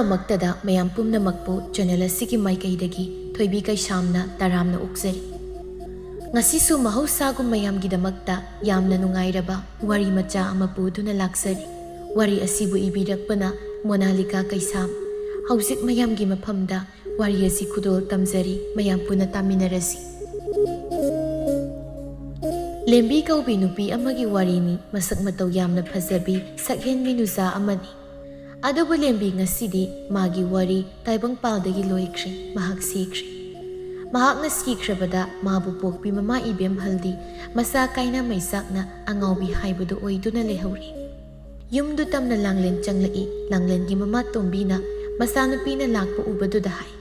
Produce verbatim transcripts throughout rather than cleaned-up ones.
ꯑꯍꯥꯟꯕꯃꯛꯇꯗ ꯃꯌꯥꯝ ꯄꯨꯝꯅꯃꯛꯄꯨ ꯆꯦꯅꯦꯜ ꯑꯁꯤꯒꯤ ꯃꯥꯏꯀꯩꯗꯒꯤ ꯊꯣꯏꯕꯤ ꯀꯩꯁꯥꯝꯅ ꯇꯔꯥꯝꯅ ꯑꯣꯛꯆꯔꯤ꯫ ꯉꯁꯤꯁꯨ ꯃꯍꯧꯁꯥꯒꯨꯝ ꯃꯌꯥꯝꯒꯤꯗꯃꯛꯇ ꯌꯥꯝꯅ ꯅꯨꯡꯉꯥꯏꯔꯕ ꯋꯥꯔꯤ ꯃꯆꯥ ꯑꯃ ꯄꯨꯗꯨꯅ ꯂꯥꯛꯆꯔꯤ꯫ ꯋꯥꯔꯤ ꯑꯁꯤꯕꯨ ꯏꯕꯤꯔꯛꯄꯅ ꯃꯣꯅꯥꯂꯤꯀꯥ ꯀꯩꯁꯥꯝ꯫ ꯍꯧꯖꯤꯛ ꯃꯌꯥꯝꯒꯤ ꯃꯐꯝꯗ ꯋꯥꯔꯤ ꯑꯁꯤ ꯈꯨꯗꯣꯜ ꯇꯝꯖꯔꯤ, ꯃꯌꯥꯝ ꯄꯨꯟꯅ ꯇꯥꯃꯤꯟꯅꯔꯁꯤ꯫ ꯂꯦꯝꯕꯤ ꯀꯧꯕꯤ ꯅꯨꯄꯤ ꯑꯃꯒꯤ ꯋꯥꯔꯤꯅꯤ꯫ ꯃꯁꯛ ꯃꯇꯧ ꯌꯥꯝꯅ ꯐꯖꯕꯤ, ꯁꯛꯍꯦꯟꯕꯤ ꯅꯨꯖꯥ ꯑꯃꯅꯤ꯫ ꯑꯗꯨꯕꯨ ꯂꯦꯝꯕꯤ ꯉꯁꯤꯗꯤ ꯃꯥꯒꯤ ꯋꯥꯔꯤ ꯇꯥꯏꯕꯪꯄꯥꯜꯗꯒꯤ ꯂꯣꯏꯈ꯭ꯔꯦ꯫ ꯃꯍꯥꯛ ꯁꯤꯈ꯭ꯔꯦ꯫ ꯃꯍꯥꯛꯅ ꯁꯤꯈ꯭ꯔꯕꯗ ꯃꯥꯕꯨ ꯄꯣꯛꯄꯤ ꯃꯃꯥ ꯏꯕꯦꯝꯍꯜꯗꯤ ꯃꯆꯥ ꯀꯥꯏꯅ ꯃꯩꯆꯥꯛꯅ ꯑꯉꯥꯎꯕꯤ ꯍꯥꯏꯕꯗꯨ ꯑꯣꯏꯗꯨꯅ ꯂꯩꯍꯧꯔꯤ꯫ ꯌꯨꯝꯗꯨ ꯇꯝꯅ ꯂꯥꯡꯂꯦꯟ ꯆꯪꯂꯛꯏ꯫ ꯂꯥꯡꯂꯦꯟꯒꯤ ꯃꯃꯥ ꯇꯣꯝꯕꯤꯅ ꯃꯆꯥꯅꯨꯄꯤꯅ ꯂꯥꯛꯄ ꯎꯕꯗꯨꯗ ꯍꯥꯏ,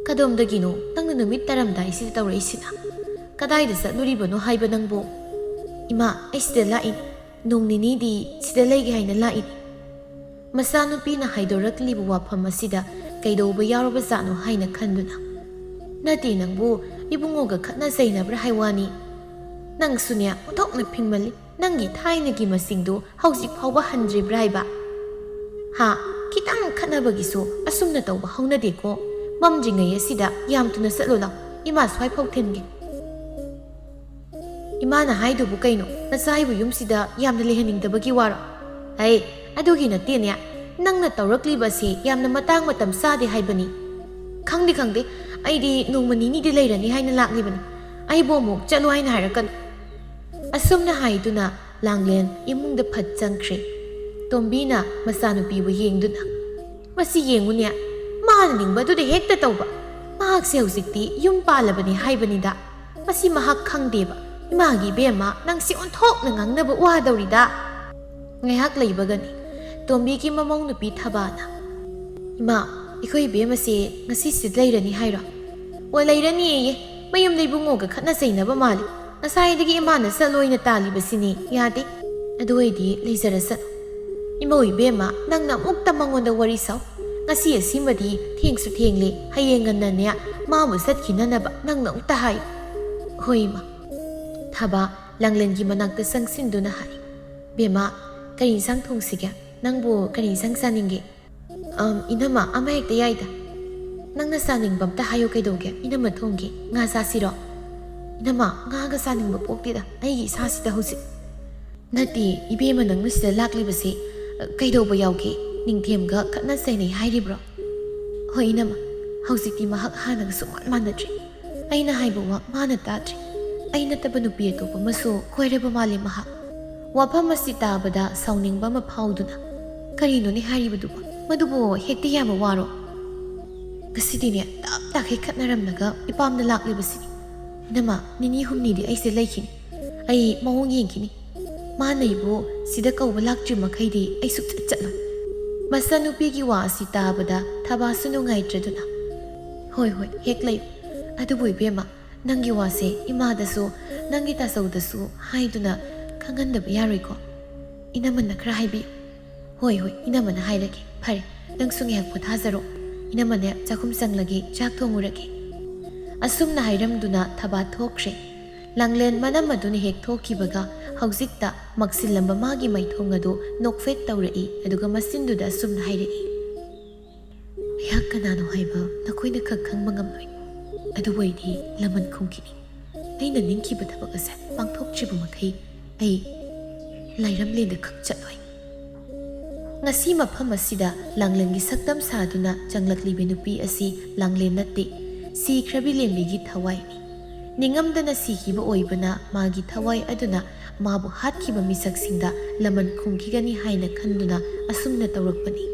"ꯀꯗꯣꯝꯗꯒꯤꯅꯣ ꯅꯪꯅ ꯅꯨꯃꯤꯠ ꯇꯥꯔꯝꯗꯥꯏꯁꯤꯗ ꯇꯧꯔꯛꯏꯁꯤꯅ? ꯀꯗꯥꯏꯗ ꯆꯠꯂꯨꯔꯤꯕꯅꯣ ꯍꯥꯏꯕ ꯅꯪꯕꯨ?" "ꯏꯃꯥ, ꯑꯩ ꯁꯤꯗ ꯂꯥꯛꯏꯅꯤ꯫ ꯅꯣꯡ ꯅꯤꯅꯤꯗꯤ ꯁꯤꯗ ꯂꯩꯒꯦ ꯍꯥꯏꯅ ꯂꯥꯛꯏꯅꯤ꯫" ꯃꯆꯥꯅꯨꯄꯤꯅ ꯍꯥꯏꯗꯣꯔꯛꯂꯤꯕ ꯋꯥꯐꯝ ꯑꯁꯤꯗ ꯀꯩꯗꯧꯕ ꯌꯥꯎꯔꯕꯖꯥꯠꯅꯣ ꯍꯥꯏꯅ ꯈꯟꯗꯨꯅ, "ꯅꯠꯇꯦ, ꯅꯪꯕꯨ ꯏꯕꯨꯡꯉꯣꯒ ꯈꯠꯅ ꯆꯩꯅꯕ꯭ꯔꯥ ꯍꯥꯏ ꯋꯥꯅꯤ꯫ ꯅꯪꯁꯨꯅꯦ, ꯑꯣꯟꯊꯣꯛꯅ ꯐꯤꯡꯃꯜꯂꯤ꯫ ꯅꯪꯒꯤ ꯊꯥꯏꯅꯒꯤ ꯃꯁꯤꯡꯗꯨ ꯍꯧꯖꯤꯛ ꯐꯥꯎꯕ ꯍꯟꯗ꯭ꯔꯤꯕ꯭ꯔꯥ ꯍꯥꯏꯕ? ꯍꯥ? ꯈꯤꯇꯪ ꯈꯠꯅꯕꯒꯤꯁꯨ ꯑꯁꯨꯝꯅ ꯇꯧꯕ ꯍꯧꯅꯗꯦꯀꯣ꯫ ꯃꯝꯗ꯭ꯔꯤꯉꯩ ꯑꯁꯤꯗ ꯌꯥꯝ ꯊꯨꯅ ꯆꯠꯂꯣ ꯂꯥꯎ꯫ ꯏꯃꯥ ꯁ꯭ꯋꯥꯏ ꯐꯥꯎ ꯊꯤꯟꯒꯦ꯫" "ꯏꯃꯥꯅ ꯍꯥꯏꯗꯨꯕꯨ ꯀꯩꯅꯣ? ꯅꯆꯥ ꯑꯩꯕꯨ ꯌꯨꯝꯁꯤꯗ ꯌꯥꯝꯅ ꯂꯩꯍꯟꯅꯤꯡꯗꯕꯒꯤ ꯋꯥꯔꯣ?" "ꯑꯩ ꯑꯗꯨꯒꯤ ꯅꯠꯇꯦꯅꯦ꯫ ꯅꯪꯅ ꯇꯧꯔꯛꯂꯤꯕ ꯑꯁꯤ ꯌꯥꯝꯅ ꯃꯇꯥꯡ ꯃꯇꯝ ꯆꯥꯗꯦ ꯍꯥꯏꯕꯅꯤ꯫" "ꯈꯪꯗꯦ, ꯈꯪꯗꯦ꯫ ꯑꯩꯗꯤ ꯅꯣꯡꯃ ꯅꯤꯅꯤꯗꯤ ꯂꯩꯔꯅꯤ ꯍꯥꯏꯅ ꯂꯥꯛꯂꯤꯕꯅꯤ꯫ ꯑꯩꯕꯨ ꯑꯃꯨꯛ ꯆꯠꯂꯣ ꯍꯥꯏꯅ ꯍꯥꯏꯔꯛꯀꯅꯨ꯫" ꯑꯁꯨꯝꯅ ꯍꯥꯏꯗꯨꯅ ꯂꯥꯡꯂꯦꯟ ꯏꯃꯨꯡꯗ ꯐꯠ ꯆꯪꯈ꯭ꯔꯦ꯫ ꯇꯣꯝꯕꯤꯅ ꯃꯆꯥꯅꯨꯄꯤꯕꯨ ꯌꯦꯡꯗꯨꯅ, "ꯃꯁꯤ ꯌꯦꯡꯉꯨꯅꯦ, ꯃꯥꯅ ꯅꯤꯡꯕ ꯑꯗꯨꯗ ꯍꯦꯛꯇ ꯇꯧꯕ꯫ ꯃꯍꯥꯛꯁꯦ ꯍꯧꯖꯤꯛꯇꯤ ꯌꯨꯝ ꯄꯥꯜꯂꯕꯅꯤ ꯍꯥꯏꯕꯅꯤꯗ꯫ ꯃꯁꯤ ꯃꯍꯥꯛ ꯈꯪꯗꯦꯕ꯫ ꯏꯃꯥꯒꯤ ꯏꯕꯦꯝꯃ, ꯅꯪꯁꯤ ꯑꯣꯟꯊꯣꯛꯅ ꯉꯥꯡꯅꯕ ꯋꯥꯗꯧꯔꯤꯗ꯫" ꯉꯥꯏꯍꯥꯛ ꯂꯩꯕꯒꯅꯤ ꯇꯣꯝꯕꯤꯒꯤ ꯃꯃꯧ ꯅꯨꯄꯤ ꯊꯕꯥꯅ, "ꯏꯃꯥ, ꯑꯩꯈꯣꯏ ꯏꯕꯦꯝꯃꯁꯦ ꯉꯁꯤ ꯁꯤꯗ ꯂꯩꯔꯅꯤ ꯍꯥꯏꯔꯣ?" "ꯑꯣ, ꯂꯩꯔꯅꯤꯌꯦ꯫ ꯃꯌꯨꯝꯗ ꯏꯕꯨꯡꯉꯣꯒ ꯈꯠꯅ ꯆꯩꯅꯕ ꯃꯥꯜꯂꯤ꯫ ꯉꯁꯥꯏꯗꯒꯤ ꯏꯃꯥꯅ ꯆꯠꯂꯣꯏꯅ ꯇꯥꯜꯂꯤꯕꯁꯤꯅꯤ, ꯌꯥꯗꯦ꯫ ꯑꯗꯨ ꯑꯣꯏꯗꯤ ꯂꯩꯖꯔꯁꯅꯨ꯫ ꯏꯃꯧ ꯏꯕꯦꯝꯃ, ꯅꯪꯅ ꯑꯃꯨꯛꯇ ꯃꯉꯣꯟꯗ ꯋꯥꯔꯤ ꯁꯥꯎ꯫ ꯉꯁꯤ ꯑꯁꯤꯃꯗꯤ ꯊꯦꯡꯁꯨ ꯊꯦꯡꯂꯦ, ꯍꯌꯦꯡ ꯉꯟꯅꯅꯦ ꯃꯥꯕꯨ ꯆꯠꯈꯤꯅꯅꯕ ꯅꯪꯅ ꯑꯃꯨꯛꯇ ꯍꯥꯏꯌꯨ꯫" "ꯍꯣꯏ, ꯏꯃꯥ꯫" ꯊꯕꯥ ꯂꯥꯡꯂꯦꯟꯒꯤ ꯃꯅꯥꯛꯇ ꯆꯪꯁꯤꯟꯗꯨꯅ ꯍꯥꯏ, "ꯕꯦꯝꯃ, ꯀꯔꯤ ꯏꯟꯁꯥꯡ ꯊꯣꯡꯁꯤꯒꯦ? ꯅꯪꯕꯨ ꯀꯔꯤ ꯏꯟꯁꯥꯡ ꯆꯥꯅꯤꯡꯒꯦ?" "ꯑꯝ, ꯏꯅꯝꯃ, ꯑꯃ ꯍꯦꯛꯇ ꯌꯥꯏꯗ꯫ ꯅꯪꯅ ꯆꯥꯅꯤꯡꯕ ꯑꯝꯇ ꯍꯥꯏꯌꯨ, ꯀꯩꯗꯧꯒꯦ? ꯏꯅꯝꯃ ꯊꯣꯡꯒꯦ꯫ ꯉꯥ ꯆꯥꯁꯤꯔꯣ?" "ꯏꯅꯝꯃ, ꯉꯥꯒ ꯆꯥꯅꯤꯡꯕ ꯄꯣꯛꯇꯦꯗ ꯑꯩꯒꯤ ꯏꯁꯥꯁꯤꯗ ꯍꯧꯖꯤꯛ꯫" "ꯅꯠꯇꯦ, ꯏꯕꯦꯝꯃ, ꯅꯪꯅ ꯁꯤꯗ ꯂꯥꯛꯂꯤꯕꯁꯤ, ꯑ, ꯀꯩꯗꯧꯕ ꯌꯥꯎꯒꯦ? ꯅꯤꯡꯊꯦꯝꯒ ꯈꯠꯅ ꯆꯩꯅꯩ ꯍꯥꯏꯔꯤꯕ꯭ꯔꯣ?" "ꯍꯣꯏ, ꯏꯅꯝꯃ, ꯍꯧꯖꯤꯛꯇꯤ ꯃꯍꯥꯛ ꯍꯥꯟꯅꯒ ꯁꯨꯡꯃꯥꯟ ꯃꯥꯟꯅꯗ꯭ꯔꯦ꯫ ꯑꯩꯅ ꯍꯥꯏꯕ ꯋꯥ ꯃꯥꯅ ꯇꯥꯗ꯭ꯔꯦ꯫ ꯑꯩ ꯅꯠꯇꯕ ꯅꯨꯄꯤ ꯑꯇꯣꯞꯄ ꯑꯃꯁꯨ ꯀꯣꯏꯔꯕ ꯃꯥꯜꯂꯦ ꯃꯍꯥꯛ꯫" ꯋꯥꯐꯝ ꯑꯁꯤ ꯇꯥꯕꯗ ꯁꯥꯎꯅꯤꯡꯕ ꯑꯃ ꯐꯥꯎꯗꯨꯅ, "ꯀꯔꯤꯅꯣꯅꯦ ꯍꯥꯏꯔꯤꯕꯗꯨꯕꯣ? ꯃꯗꯨꯕꯨ ꯍꯦꯛꯇ ꯌꯥꯕ ꯋꯥꯔꯣ? ꯉꯁꯤꯗꯤꯅꯦ, ꯇꯞ ꯇꯥꯈꯩ ꯈꯠꯅꯔꯝꯂꯒ ꯏꯄꯥꯝꯗ ꯂꯥꯛꯂꯤꯕꯁꯤꯅꯤ꯫ ꯏꯅꯝꯃ, ꯅꯤꯅꯤ ꯍꯨꯝꯅꯤꯗꯤ ꯑꯩꯁꯦ ꯂꯩꯈꯤꯅꯤ꯫ ꯑꯩ ꯃꯑꯣꯡ ꯌꯦꯡꯈꯤꯅꯤ꯫ ꯃꯥꯅ ꯑꯩꯕꯨ ꯁꯤꯗ ꯀꯧꯕ ꯂꯥꯛꯇ꯭ꯔꯤ ꯃꯈꯩꯗꯤ ꯑꯩ ꯁꯨꯛꯆꯠ ꯆꯠꯂꯣꯏ꯫" ꯃꯆꯥꯅꯨꯄꯤꯒꯤ ꯋꯥ ꯑꯁꯤ ꯇꯥꯕꯗ ꯊꯕꯥꯁꯨ ꯅꯨꯡꯉꯥꯏꯇ꯭ꯔꯗꯨꯅ, "ꯍꯣꯏ, ꯍꯣꯏ, ꯍꯦꯛ ꯂꯩꯌꯨ꯫ ꯑꯗꯨꯕꯨ ꯏꯕꯦꯝꯃ, ꯅꯪꯒꯤ ꯋꯥꯁꯦ ꯏꯃꯥꯗꯁꯨ, ꯅꯪꯒꯤ ꯇꯥꯆꯧꯗꯁꯨ ꯍꯥꯏꯗꯨꯅ ꯈꯪꯍꯟꯗꯕ ꯌꯥꯔꯣꯏꯀꯣ? ꯏꯅꯝꯃꯅ ꯈꯔ ꯍꯥꯏꯕꯤꯌꯨ꯫" "ꯍꯣꯏ, ꯍꯣꯏ, ꯏꯅꯝꯃꯅ ꯍꯥꯏꯔꯒꯦ꯫ ꯐꯔꯦ, ꯅꯪꯁꯨ ꯉꯥꯏꯍꯥꯛ ꯄꯣꯊꯥꯖꯔꯣ꯫ ꯏꯅꯝꯃꯅꯦ, ꯆꯥꯛꯈꯨꯝ ꯆꯪꯂꯒꯦ, ꯆꯥꯛ ꯊꯣꯡꯉꯨꯔꯒꯦ꯫" ꯑꯁꯨꯝꯅ ꯍꯥꯏꯔꯝꯗꯨꯅ ꯊꯕꯥ ꯊꯣꯛꯈ꯭ꯔꯦ꯫ ꯂꯥꯡꯂꯦꯟ ꯃꯅꯝ ꯑꯗꯨꯅ ꯍꯦꯛ ꯊꯣꯛꯈꯤꯕꯒ ꯍꯧꯖꯤꯛꯇ ꯃꯛꯁꯤꯜꯂꯝꯕ ꯃꯥꯒꯤ ꯃꯥꯏꯊꯣꯡ ꯑꯗꯨ ꯅꯣꯛꯐꯦꯠ ꯇꯧꯔꯛꯏ, ꯑꯗꯨꯒ ꯃꯆꯤꯟꯗꯨꯗ ꯑꯁꯨꯝꯅ ꯍꯥꯏꯔꯛꯏ, "ꯑꯩꯍꯥꯛ ꯀꯅꯥꯅꯣ ꯍꯥꯏꯕ ꯅꯈꯣꯏꯅ ꯈꯛ ꯈꯪꯕ ꯉꯝꯂꯣꯏ꯫ ꯑꯗꯨꯕꯨ ꯑꯩꯗꯤ ꯂꯃꯟ ꯈꯨꯝꯈꯤꯅꯤ꯫ ꯑꯩꯅ ꯅꯤꯡꯈꯤꯕ ꯊꯕꯛ ꯑꯁꯦ ꯄꯥꯡꯊꯣꯛꯇ꯭ꯔꯤꯕ ꯃꯈꯩ ꯑꯩ ꯂꯥꯏꯔꯝꯂꯦꯟꯗ ꯈꯛ ꯆꯠꯂꯣꯏ꯫" ꯉꯁꯤ ꯃꯐꯝ ꯑꯁꯤꯗ ꯂꯥꯡꯂꯦꯟꯒꯤ ꯁꯛꯇꯝ ꯁꯥꯗꯨꯅ ꯆꯪꯂꯛꯂꯤꯕ ꯅꯨꯄꯤ ꯑꯁꯤ ꯂꯥꯡꯂꯦꯟ ꯅꯠꯇꯦ, ꯁꯤꯈ꯭ꯔꯕꯤ ꯂꯦꯝꯕꯤꯒꯤ ꯊꯋꯥꯏꯅꯤ꯫ ꯅꯤꯡꯉꯝꯗꯅ ꯁꯤꯈꯤꯕ ꯑꯣꯏꯕꯅ ꯃꯥꯒꯤ ꯊꯋꯥꯏ ꯑꯗꯨꯅ ꯃꯥꯕꯨ ꯍꯥꯠꯈꯤꯕ ꯃꯤꯁꯛꯁꯤꯡꯗ ꯂꯃꯟ ꯈꯨꯝꯈꯤꯒꯅꯤ ꯍꯥꯏꯅ ꯈꯟꯗꯨꯅ ꯑꯁꯨꯝꯅ ꯇꯧꯔꯛꯄꯅꯤ꯫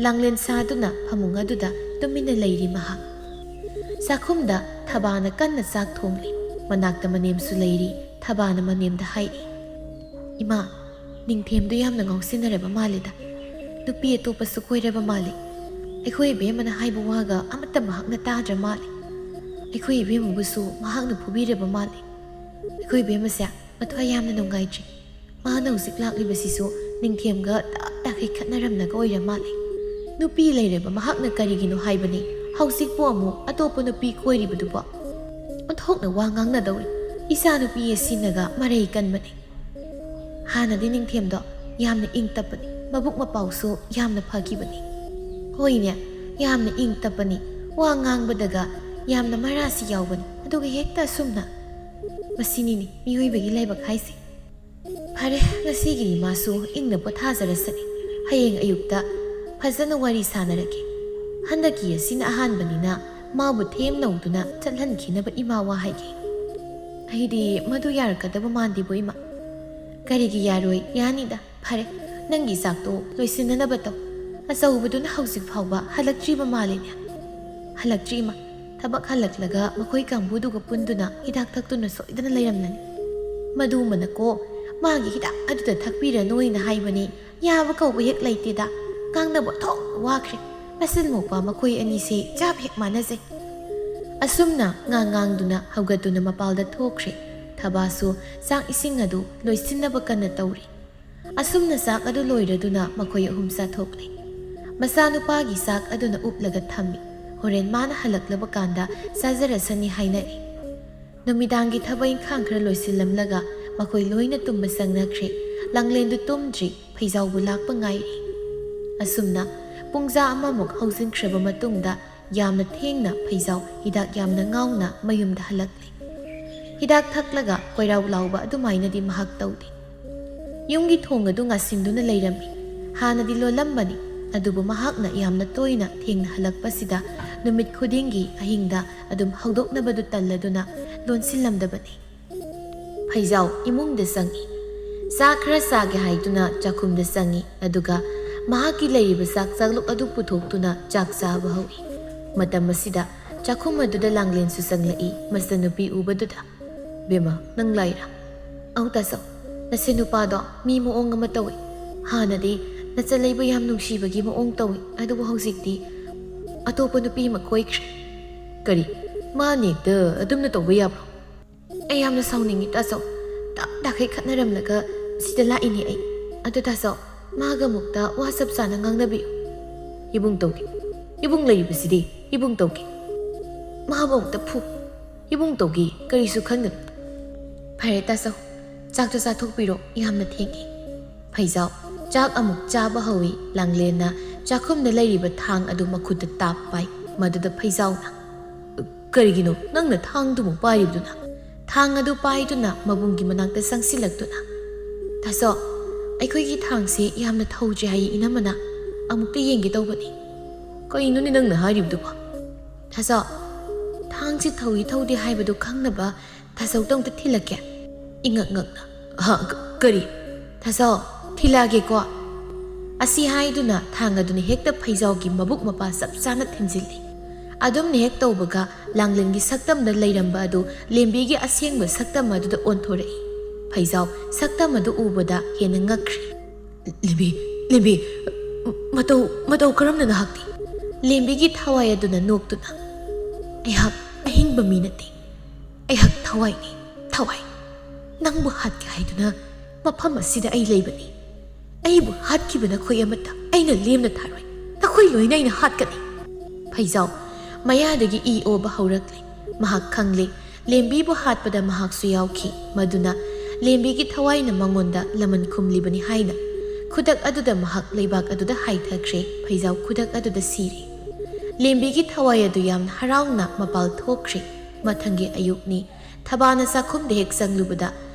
ꯂꯥꯡꯂꯦꯟ ꯁꯥꯗꯨꯅ ꯐꯃꯨꯡ ꯑꯗꯨꯗ ꯇꯨꯃꯤꯟꯅ ꯂꯩꯔꯤ ꯃꯍꯥꯛ꯫ ꯆꯥꯛꯈꯨꯝꯗ ꯊꯕꯥꯅ ꯀꯟꯅ ꯆꯥꯛ ꯊꯣꯡꯂꯤ꯫ ꯃꯅꯥꯛꯇ ꯃꯅꯦꯝꯁꯨ ꯂꯩꯔꯤ꯫ ꯊꯕꯥꯅ ꯃꯅꯦꯝꯗ ꯍꯥꯏꯔꯤ, "ꯏꯃꯥ, ꯅꯤꯡꯊꯦꯝꯗꯨ ꯌꯥꯝꯅ ꯉꯥꯎꯁꯤꯟꯅꯔꯕ ꯃꯥꯜꯂꯦꯗ꯫ ꯅꯨꯄꯤ ꯑꯇꯣꯞꯄꯁꯨ ꯀꯣꯏꯔꯕ ꯃꯥꯜꯂꯦ꯫ ꯑꯩꯈꯣꯏ ꯏꯕꯦꯝꯃꯅ ꯍꯥꯏꯕ ꯋꯥꯒ ꯑꯃꯠꯇ ꯃꯍꯥꯛꯅ ꯇꯥꯗ꯭ꯔ ꯃꯥꯜꯂꯦ꯫ ꯑꯩꯈꯣꯏ ꯏꯕꯦꯝꯃꯕꯨꯁꯨ ꯃꯍꯥꯛꯅ ꯐꯨꯕꯤꯔꯕ ꯃꯥꯜꯂꯦ꯫ ꯑꯩꯈꯣꯏ ꯏꯕꯦꯝꯃꯁꯦ ꯃꯊ꯭ꯋꯥꯏ ꯌꯥꯝꯅ ꯅꯨꯡꯉꯥꯏꯇ꯭ꯔꯦ꯫ ꯃꯥꯅ ꯍꯧꯖꯤꯛ ꯂꯥꯛꯂꯤꯕꯁꯤꯁꯨ ꯅꯤꯡꯊꯦꯝꯒ ꯇꯞ ꯇꯥꯈꯩ ꯈꯠꯅꯔꯝꯂꯒ ꯑꯣꯏꯔ ꯃꯥꯜꯂꯦ꯫ ꯅꯨꯄꯤ ꯂꯩꯔꯕ ꯃꯍꯥꯛꯅ ꯀꯔꯤꯒꯤꯅꯣ ꯍꯥꯏꯕꯅꯤ ꯍꯧꯖꯤꯛꯄꯨ ꯑꯃꯨꯛ ꯑꯇꯣꯞꯄ ꯅꯨꯄꯤ ꯀꯣꯏꯔꯤꯕꯗꯨꯕꯣ? ꯑꯣꯟꯊꯣꯛꯅ ꯋꯥ ꯉꯥꯡꯅꯗꯧꯔꯤ꯫ ꯏꯆꯥ ꯅꯨꯄꯤ ꯑꯁꯤꯅꯒ ꯃꯔꯩ ꯀꯟꯕꯅꯤ꯫ ꯍꯥꯟꯅꯗꯤ ꯅꯤꯡꯊꯦꯝꯗꯣ ꯌꯥꯝꯅ ꯏꯪ ꯇꯞꯄꯅꯤ, ꯃꯕꯨꯛ ꯃꯄꯥꯎꯁꯨ ꯌꯥꯝꯅ ꯐꯈꯤꯕꯅꯤ꯫ "ꯍꯣꯏꯅꯦ, ꯌꯥꯝꯅ ꯏꯪ ꯇꯞꯄꯅꯤ, ꯋꯥ ꯉꯥꯡꯕꯗꯒ ꯌꯥꯝꯅ ꯃꯔꯥꯁꯤ ꯌꯥꯎꯕꯅꯤ, ꯑꯗꯨꯒ ꯍꯦꯛꯇ ꯑꯁꯨꯝꯅ꯫ ꯃꯁꯤꯅꯤꯅꯦ ꯃꯤꯑꯣꯏꯕꯒꯤ ꯂꯥꯏꯕꯛ ꯍꯥꯏꯁꯦ꯫ ꯐꯔꯦ, ꯉꯁꯤꯒꯤꯗꯤ ꯃꯥꯁꯨ ꯏꯪꯅ ꯄꯣꯊꯥꯖꯔꯁꯅꯤ꯫ ꯍꯌꯦꯡ ꯑꯌꯨꯛꯇ ꯐꯖꯅ ꯋꯥꯔꯤ ꯁꯥꯟꯅꯔꯒꯦ꯫ ꯍꯟꯗꯛꯀꯤ ꯑꯁꯤꯅ ꯑꯍꯥꯟꯕꯅꯤꯅ ꯃꯥꯕꯨ ꯊꯦꯝꯅꯧꯗꯨꯅ ꯆꯠꯍꯟꯈꯤꯅꯕ ꯏꯃꯥ ꯋꯥ ꯍꯥꯏꯒꯦ꯫" "ꯑꯩꯗꯤ ꯃꯗꯨ ꯌꯥꯔꯛꯀꯗꯕ ꯃꯥꯟꯗꯦꯕꯣ ꯏꯃꯥ꯫" "ꯀꯔꯤꯒꯤ ꯌꯥꯔꯣꯏ? ꯌꯥꯅꯤꯗ꯫ ꯐꯔꯦ, ꯅꯪꯒꯤ ꯆꯥꯛꯇꯣ ꯂꯣꯏꯁꯤꯟꯅꯅꯕ ꯇꯧ꯫ ꯑꯆꯧꯕꯗꯨꯅ ꯍꯧꯖꯤꯛ ꯐꯥꯎꯕ ꯍꯜꯂꯛꯇ꯭ꯔꯤꯕ ꯃꯥꯜꯂꯤꯅꯦ꯫" "ꯍꯜꯂꯛꯇ꯭ꯔꯤ ꯏꯃꯥ꯫ ꯊꯕꯛ ꯍꯜꯂꯛꯂꯒ ꯃꯈꯣꯏ ꯀꯥꯡꯕꯨꯗꯨꯒ ꯄꯨꯟꯗꯨꯅ ꯍꯤꯗꯥꯛ ꯊꯛꯇꯨꯅ ꯁꯣꯏꯗꯅ ꯂꯩꯔꯝꯂꯅꯤ꯫" "ꯃꯗꯨꯃꯅꯀꯣ, ꯃꯥꯒꯤ ꯍꯤꯗꯥꯛ ꯑꯗꯨꯗ ꯊꯛꯄꯤꯔꯅꯨꯅ ꯍꯥꯏꯕꯅꯤ꯫ ꯌꯥꯕ ꯀꯧꯕ ꯍꯦꯛ ꯂꯩꯇꯦꯗ꯫ ꯉꯥꯡꯅꯕ ꯊꯣꯛ ꯋꯥꯈ꯭ꯔꯦ꯫ ꯃꯆꯤꯟ ꯃꯧꯄꯥ ꯃꯈꯣꯏ ꯑꯅꯤꯁꯦ ꯆꯞ ꯍꯦꯛ ꯃꯥꯟꯅꯖꯩ꯫" ꯑꯁꯨꯝꯅ ꯉꯥꯡ ꯉꯥꯡꯗꯨꯅ ꯍꯧꯒꯠꯇꯨꯅ ꯃꯄꯥꯜꯗ ꯊꯣꯛꯈ꯭ꯔꯦ꯫ ꯊꯕꯥꯁꯨ ꯆꯥꯛ ꯏꯁꯤꯡ ꯑꯗꯨ ꯂꯣꯏꯁꯤꯟꯅꯕ ꯀꯟꯅ ꯇꯧꯔꯤ꯫ ꯑꯁꯨꯝꯅ ꯆꯥꯛ ꯑꯗꯨ ꯂꯣꯏꯔꯗꯨꯅ ꯃꯈꯣꯏ ꯑꯍꯨꯝ ꯆꯥꯊꯣꯛꯂꯦ꯫ ꯃꯆꯥꯅꯨꯄꯥꯒꯤ ꯆꯥꯛ ꯑꯗꯨꯅ ꯎꯞꯂꯒ ꯊꯝꯃꯤ꯫ ꯍꯣꯔꯦꯟ ꯃꯥꯅ ꯍꯜꯂꯛꯂꯕ ꯀꯥꯟꯗ ꯆꯥꯖꯔꯁꯅꯤ ꯍꯥꯏꯅꯔꯤ꯫ ꯅꯨꯃꯤꯗꯥꯡꯒꯤ ꯊꯕꯛ ꯏꯪꯈꯥꯡ ꯈꯔ ꯂꯣꯏꯁꯤꯜꯂꯝꯂꯒ ꯃꯈꯣꯏ ꯂꯣꯏꯅ ꯇꯨꯝꯕ ꯆꯪꯅꯈ꯭ꯔꯦ꯫ ꯂꯥꯡꯂꯦꯟꯗꯨ ꯇꯨꯝꯗ꯭ꯔꯤ, ꯐꯩꯖꯥꯎꯕꯨ ꯂꯥꯛꯄ ꯉꯥꯏꯔꯤ꯫ ꯑꯁꯨꯝꯅ ꯄꯨꯡꯖꯥ ꯑꯃꯃꯨꯛ ꯍꯧꯖꯤꯟꯈ꯭ꯔꯕ ꯃꯇꯨꯡꯗ ꯌꯥꯝꯅ ꯊꯦꯡꯅ ꯐꯩꯖꯥꯎ ꯍꯤꯗꯥꯛ ꯌꯥꯝꯅ ꯉꯥꯎꯅ ꯃꯌꯨꯝꯗ ꯍꯜꯂꯛꯂꯤ꯫ ꯍꯤꯗꯥꯛ ꯊꯛꯂꯒ ꯀꯣꯏꯔꯥꯎ ꯂꯥꯎꯕ ꯑꯗꯨꯃꯥꯏꯅꯗꯤ ꯃꯍꯥꯛ ꯇꯧꯗꯦ꯫ ꯌꯨꯝꯒꯤ ꯊꯣꯡ ꯑꯗꯨ ꯉꯥꯁꯤꯟꯗꯨꯅ ꯂꯩꯔꯝꯃꯤ꯫ ꯍꯥꯟꯅꯗꯤ ꯂꯣꯜꯂꯝꯕꯅꯤ, ꯑꯗꯨꯕꯨ ꯃꯍꯥꯛꯅ ꯌꯥꯝꯅ ꯇꯣꯏꯅ ꯊꯦꯡꯅ ꯍꯜꯂꯛꯄꯁꯤꯗ ꯅꯨꯃꯤꯠ ꯈꯨꯗꯤꯡꯒꯤ ꯑꯍꯤꯡꯗ ꯑꯗꯨꯝ ꯍꯧꯗꯣꯛꯅꯕꯗꯨ ꯇꯜꯂꯗꯨꯅ ꯂꯣꯟꯁꯤꯜꯂꯝꯗꯕꯅꯤ꯫ ꯐꯩꯖꯥꯎ ꯏꯃꯨꯡꯗ ꯆꯪꯏ꯫ ꯆꯥ ꯈꯔ ꯆꯥꯒꯦ ꯍꯥꯏꯗꯨꯅ ꯆꯥꯛꯈꯨꯝꯗ ꯆꯪꯏ, ꯑꯗꯨꯒ ꯃꯍꯥꯛꯀꯤ ꯂꯩꯔꯤꯕ ꯆꯥꯛ ꯆꯥꯛꯂꯨꯛ ꯑꯗꯨ ꯄꯨꯊꯣꯛꯇꯨꯅ ꯆꯥꯛ ꯆꯥꯕ ꯍꯧꯏ꯫ ꯃꯇꯝ ꯑꯁꯤꯗ ꯆꯥꯛꯈꯨꯝ ꯑꯗꯨꯗ ꯂꯥꯡꯂꯦꯟꯁꯨ ꯆꯪꯂꯛꯏ꯫ ꯃꯆꯟꯅꯨꯄꯤ ꯎꯕꯗꯨꯗ, "ꯕꯦꯝꯃ, ꯅꯪ ꯂꯥꯛꯏꯔꯥ?" "ꯑꯧ ꯇꯥꯆꯧ, ꯅꯁꯦ ꯅꯨꯄꯥꯗꯣ ꯃꯤ ꯃꯑꯣꯡ ꯑꯃ ꯇꯧꯏ꯫ ꯍꯥꯟꯅꯗꯤ ꯅꯆꯜꯂꯩꯕꯨ ꯌꯥꯝ ꯅꯨꯡꯁꯤꯕꯒꯤ ꯃꯑꯣꯡ ꯇꯧꯏ, ꯑꯗꯨꯕꯨ ꯍꯧꯖꯤꯛꯇꯤ ꯑꯇꯣꯞꯄ ꯅꯨꯄꯤ ꯑꯃ ꯀꯣꯏꯈ꯭ꯔꯦ꯫" "ꯀꯔꯤ? ꯃꯥꯅ ꯍꯦꯛꯇ ꯑꯗꯨꯝꯅ ꯇꯧꯕ ꯌꯥꯕ꯭ꯔꯣ?" "ꯑꯩ ꯌꯥꯝꯅ ꯁꯥꯎꯅꯤꯡꯉꯤ ꯇꯥꯆꯧ꯫ ꯇꯞ ꯇꯥꯈꯩ ꯈꯠꯅꯔꯝꯂꯒ ꯁꯤꯗ ꯂꯥꯛꯏꯅꯦ ꯑꯩ꯫ ꯑꯗꯨ ꯇꯥꯆꯧ, ꯃꯥꯒ ꯑꯃꯨꯛꯇ ꯋꯥ ꯆꯞ ꯆꯥꯅ ꯉꯥꯡꯅꯕꯤꯌꯨ꯫" "ꯏꯕꯨꯡ ꯇꯧꯒꯦ꯫ ꯏꯕꯨꯡ ꯂꯩꯔꯤꯕꯁꯤꯗꯤ ꯏꯕꯨꯡ ꯇꯧꯒꯦ꯫ ꯃꯥꯕꯨ ꯑꯃꯨꯛꯇ ꯐꯨ꯫ ꯏꯕꯨꯡ ꯇꯧꯒꯦ, ꯀꯔꯤꯁꯨ ꯈꯟꯒꯅꯨ꯫" "ꯐꯔꯦ ꯇꯥꯆꯧ, ꯆꯥꯛꯇꯣ ꯆꯥꯊꯣꯛꯄꯤꯔꯣ, ꯌꯥꯝꯅ ꯊꯦꯡꯉꯦ꯫" ꯐꯩꯖꯥꯎ ꯆꯥꯛ ꯑꯃꯨꯛ ꯆꯥꯕ ꯍꯧꯏ꯫ ꯂꯥꯡꯂꯦꯟꯅ ꯆꯥꯛꯈꯨꯝꯗ ꯂꯩꯔꯤꯕ ꯊꯥꯡ ꯑꯗꯨ ꯃꯈꯨꯠꯇ ꯇꯥꯞ ꯄꯥꯏ꯫ ꯃꯗꯨꯗ ꯐꯩꯖꯥꯎꯅ, "ꯀꯔꯤꯒꯤꯅꯣ ꯅꯪꯅ ꯊꯥꯡꯗꯨꯃꯨꯛ ꯄꯥꯏꯔꯤꯕꯗꯨꯅ?" ꯊꯥꯡ ꯑꯗꯨ ꯄꯥꯏꯗꯨꯅ ꯃꯕꯨꯡꯒꯤ ꯃꯅꯥꯛꯇ ꯆꯪꯁꯤꯜꯂꯛꯇꯨꯅ, "ꯊꯥꯖꯥꯎ, ꯑꯩꯈꯣꯏꯒꯤ ꯊꯥꯡꯁꯦ ꯌꯥꯝꯅ ꯊꯧꯗ꯭ꯔꯦ ꯍꯥꯏꯌꯦ ꯏꯅꯝꯃꯅ꯫ ꯑꯃꯨꯛꯇ ꯌꯦꯡꯒꯦ ꯇꯧꯕꯅꯤ꯫" "ꯀꯩꯅꯣꯅꯦ ꯅꯪꯅ ꯍꯥꯏꯔꯤꯕꯗꯨꯕꯣ?" "ꯊꯥꯖꯥꯎ, ꯊꯥꯡꯁꯤ ꯊꯧꯏ ꯊꯧꯗꯦ ꯍꯥꯏꯕꯗꯨ ꯈꯪꯅꯕ ꯊꯥꯖꯥꯎꯗ ꯑꯃꯨꯛꯇ ꯊꯤꯜꯂꯛꯀꯦ꯫" ꯏꯉꯛ ꯉꯛꯅ, "ꯍꯥ, ꯀ-, ꯀꯔꯤ?" "ꯊꯥꯖꯥꯎ, ꯊꯤꯜꯂꯛꯑꯒꯦꯀꯣ꯫" ꯑꯁꯤ ꯍꯥꯏꯗꯨꯅ ꯊꯥꯡ ꯑꯗꯨꯅ ꯍꯦꯛꯇ ꯐꯩꯖꯥꯎꯒꯤ ꯃꯕꯨꯛ ꯃꯄꯥ ꯆꯞ ꯆꯥꯅ ꯊꯤꯟꯖꯤꯜꯂꯤ꯫ ꯑꯗꯨꯝꯅ ꯍꯦꯛ ꯇꯧꯕꯒ ꯂꯥꯡꯂꯦꯟꯒꯤ ꯁꯛꯇꯝꯗ ꯂꯩꯔꯝꯕ ꯑꯗꯨ ꯂꯦꯝꯕꯤꯒꯤ ꯑꯁꯦꯡꯕ ꯁꯛꯇꯝ ꯑꯗꯨꯗ ꯑꯣꯟꯊꯣꯔꯛꯏ꯫ ꯐꯩꯖꯥꯎ ꯁꯛꯇꯝ ꯑꯗꯨ ꯎꯕꯗ ꯍꯦꯟꯅ ꯉꯛꯈ꯭ꯔꯦ꯫ "ꯂꯦꯝꯕꯤ, ꯂꯦꯝꯕꯤ, ꯃꯇꯧ, ꯃꯇꯧ ꯀꯔꯝꯅ ꯅꯍꯥꯛꯇꯤ?" ꯂꯦꯝꯕꯤꯒꯤ ꯊꯋꯥꯏ ꯑꯗꯨꯅ ꯅꯣꯛꯇꯨꯅ, "ꯑꯩꯍꯥꯛ ꯑꯍꯤꯡꯕ ꯃꯤ ꯅꯠꯇꯦ꯫ ꯑꯩꯍꯥꯛ ꯊꯋꯥꯏꯅꯤ, ꯊꯋꯥꯏ꯫ ꯅꯪꯕꯨ ꯍꯥꯠꯀꯦ ꯍꯥꯏꯗꯨꯅ ꯃꯐꯝ ꯑꯁꯤꯗ ꯑꯩ ꯂꯩꯕꯅꯤ꯫ ꯑꯩꯕꯨ ꯍꯥꯠꯈꯤꯕ ꯅꯈꯣꯏ ꯑꯃꯠꯇ ꯑꯩꯅ ꯂꯦꯝꯅ ꯊꯥꯔꯣꯏ꯫ ꯅꯈꯣꯏ ꯂꯣꯏꯅ ꯑꯩꯅ ꯍꯥꯠꯀꯅꯤ꯫" ꯐꯩꯖꯥꯎ ꯃꯌꯥꯗꯒꯤ ꯏ ꯑꯣꯕ ꯍꯧꯔꯛꯂꯦ꯫ ꯃꯍꯥꯛ ꯈꯪꯂꯦ, ꯂꯦꯝꯕꯤꯕꯨ ꯍꯥꯠꯄꯗ ꯃꯍꯥꯛꯁꯨ ꯌꯥꯎꯈꯤ꯫ ꯃꯗꯨꯅ ꯂꯦꯝꯕꯤꯒꯤ ꯊꯋꯥꯏꯅ ꯃꯉꯣꯟꯗ ꯂꯃꯟ ꯈꯨꯝꯂꯤꯕꯅꯤ ꯍꯥꯏꯅ꯫ ꯈꯨꯗꯛ ꯑꯗꯨꯗ ꯃꯍꯥꯛ ꯂꯩꯕꯥꯛ ꯑꯗꯨꯗ ꯍꯥꯏꯊꯈ꯭ꯔꯦ꯫ ꯐꯩꯖꯥꯎ ꯈꯨꯗꯛ ꯑꯗꯨꯗ ꯁꯤꯔꯦ꯫ ꯂꯦꯝꯕꯤꯒꯤ ꯊꯋꯥꯏ ꯑꯗꯨ ꯌꯥꯝꯅ ꯍꯔꯥꯎꯅ ꯃꯄꯥꯜ ꯊꯣꯛꯈ꯭ꯔꯦ꯫ ꯃꯊꯪꯒꯤ ꯑꯌꯨꯛꯅꯤ꯫ ꯊꯕꯥꯅ ꯆꯥꯛꯈꯨꯝꯗ ꯍꯦꯛ ꯆꯪꯂꯨꯕꯗ,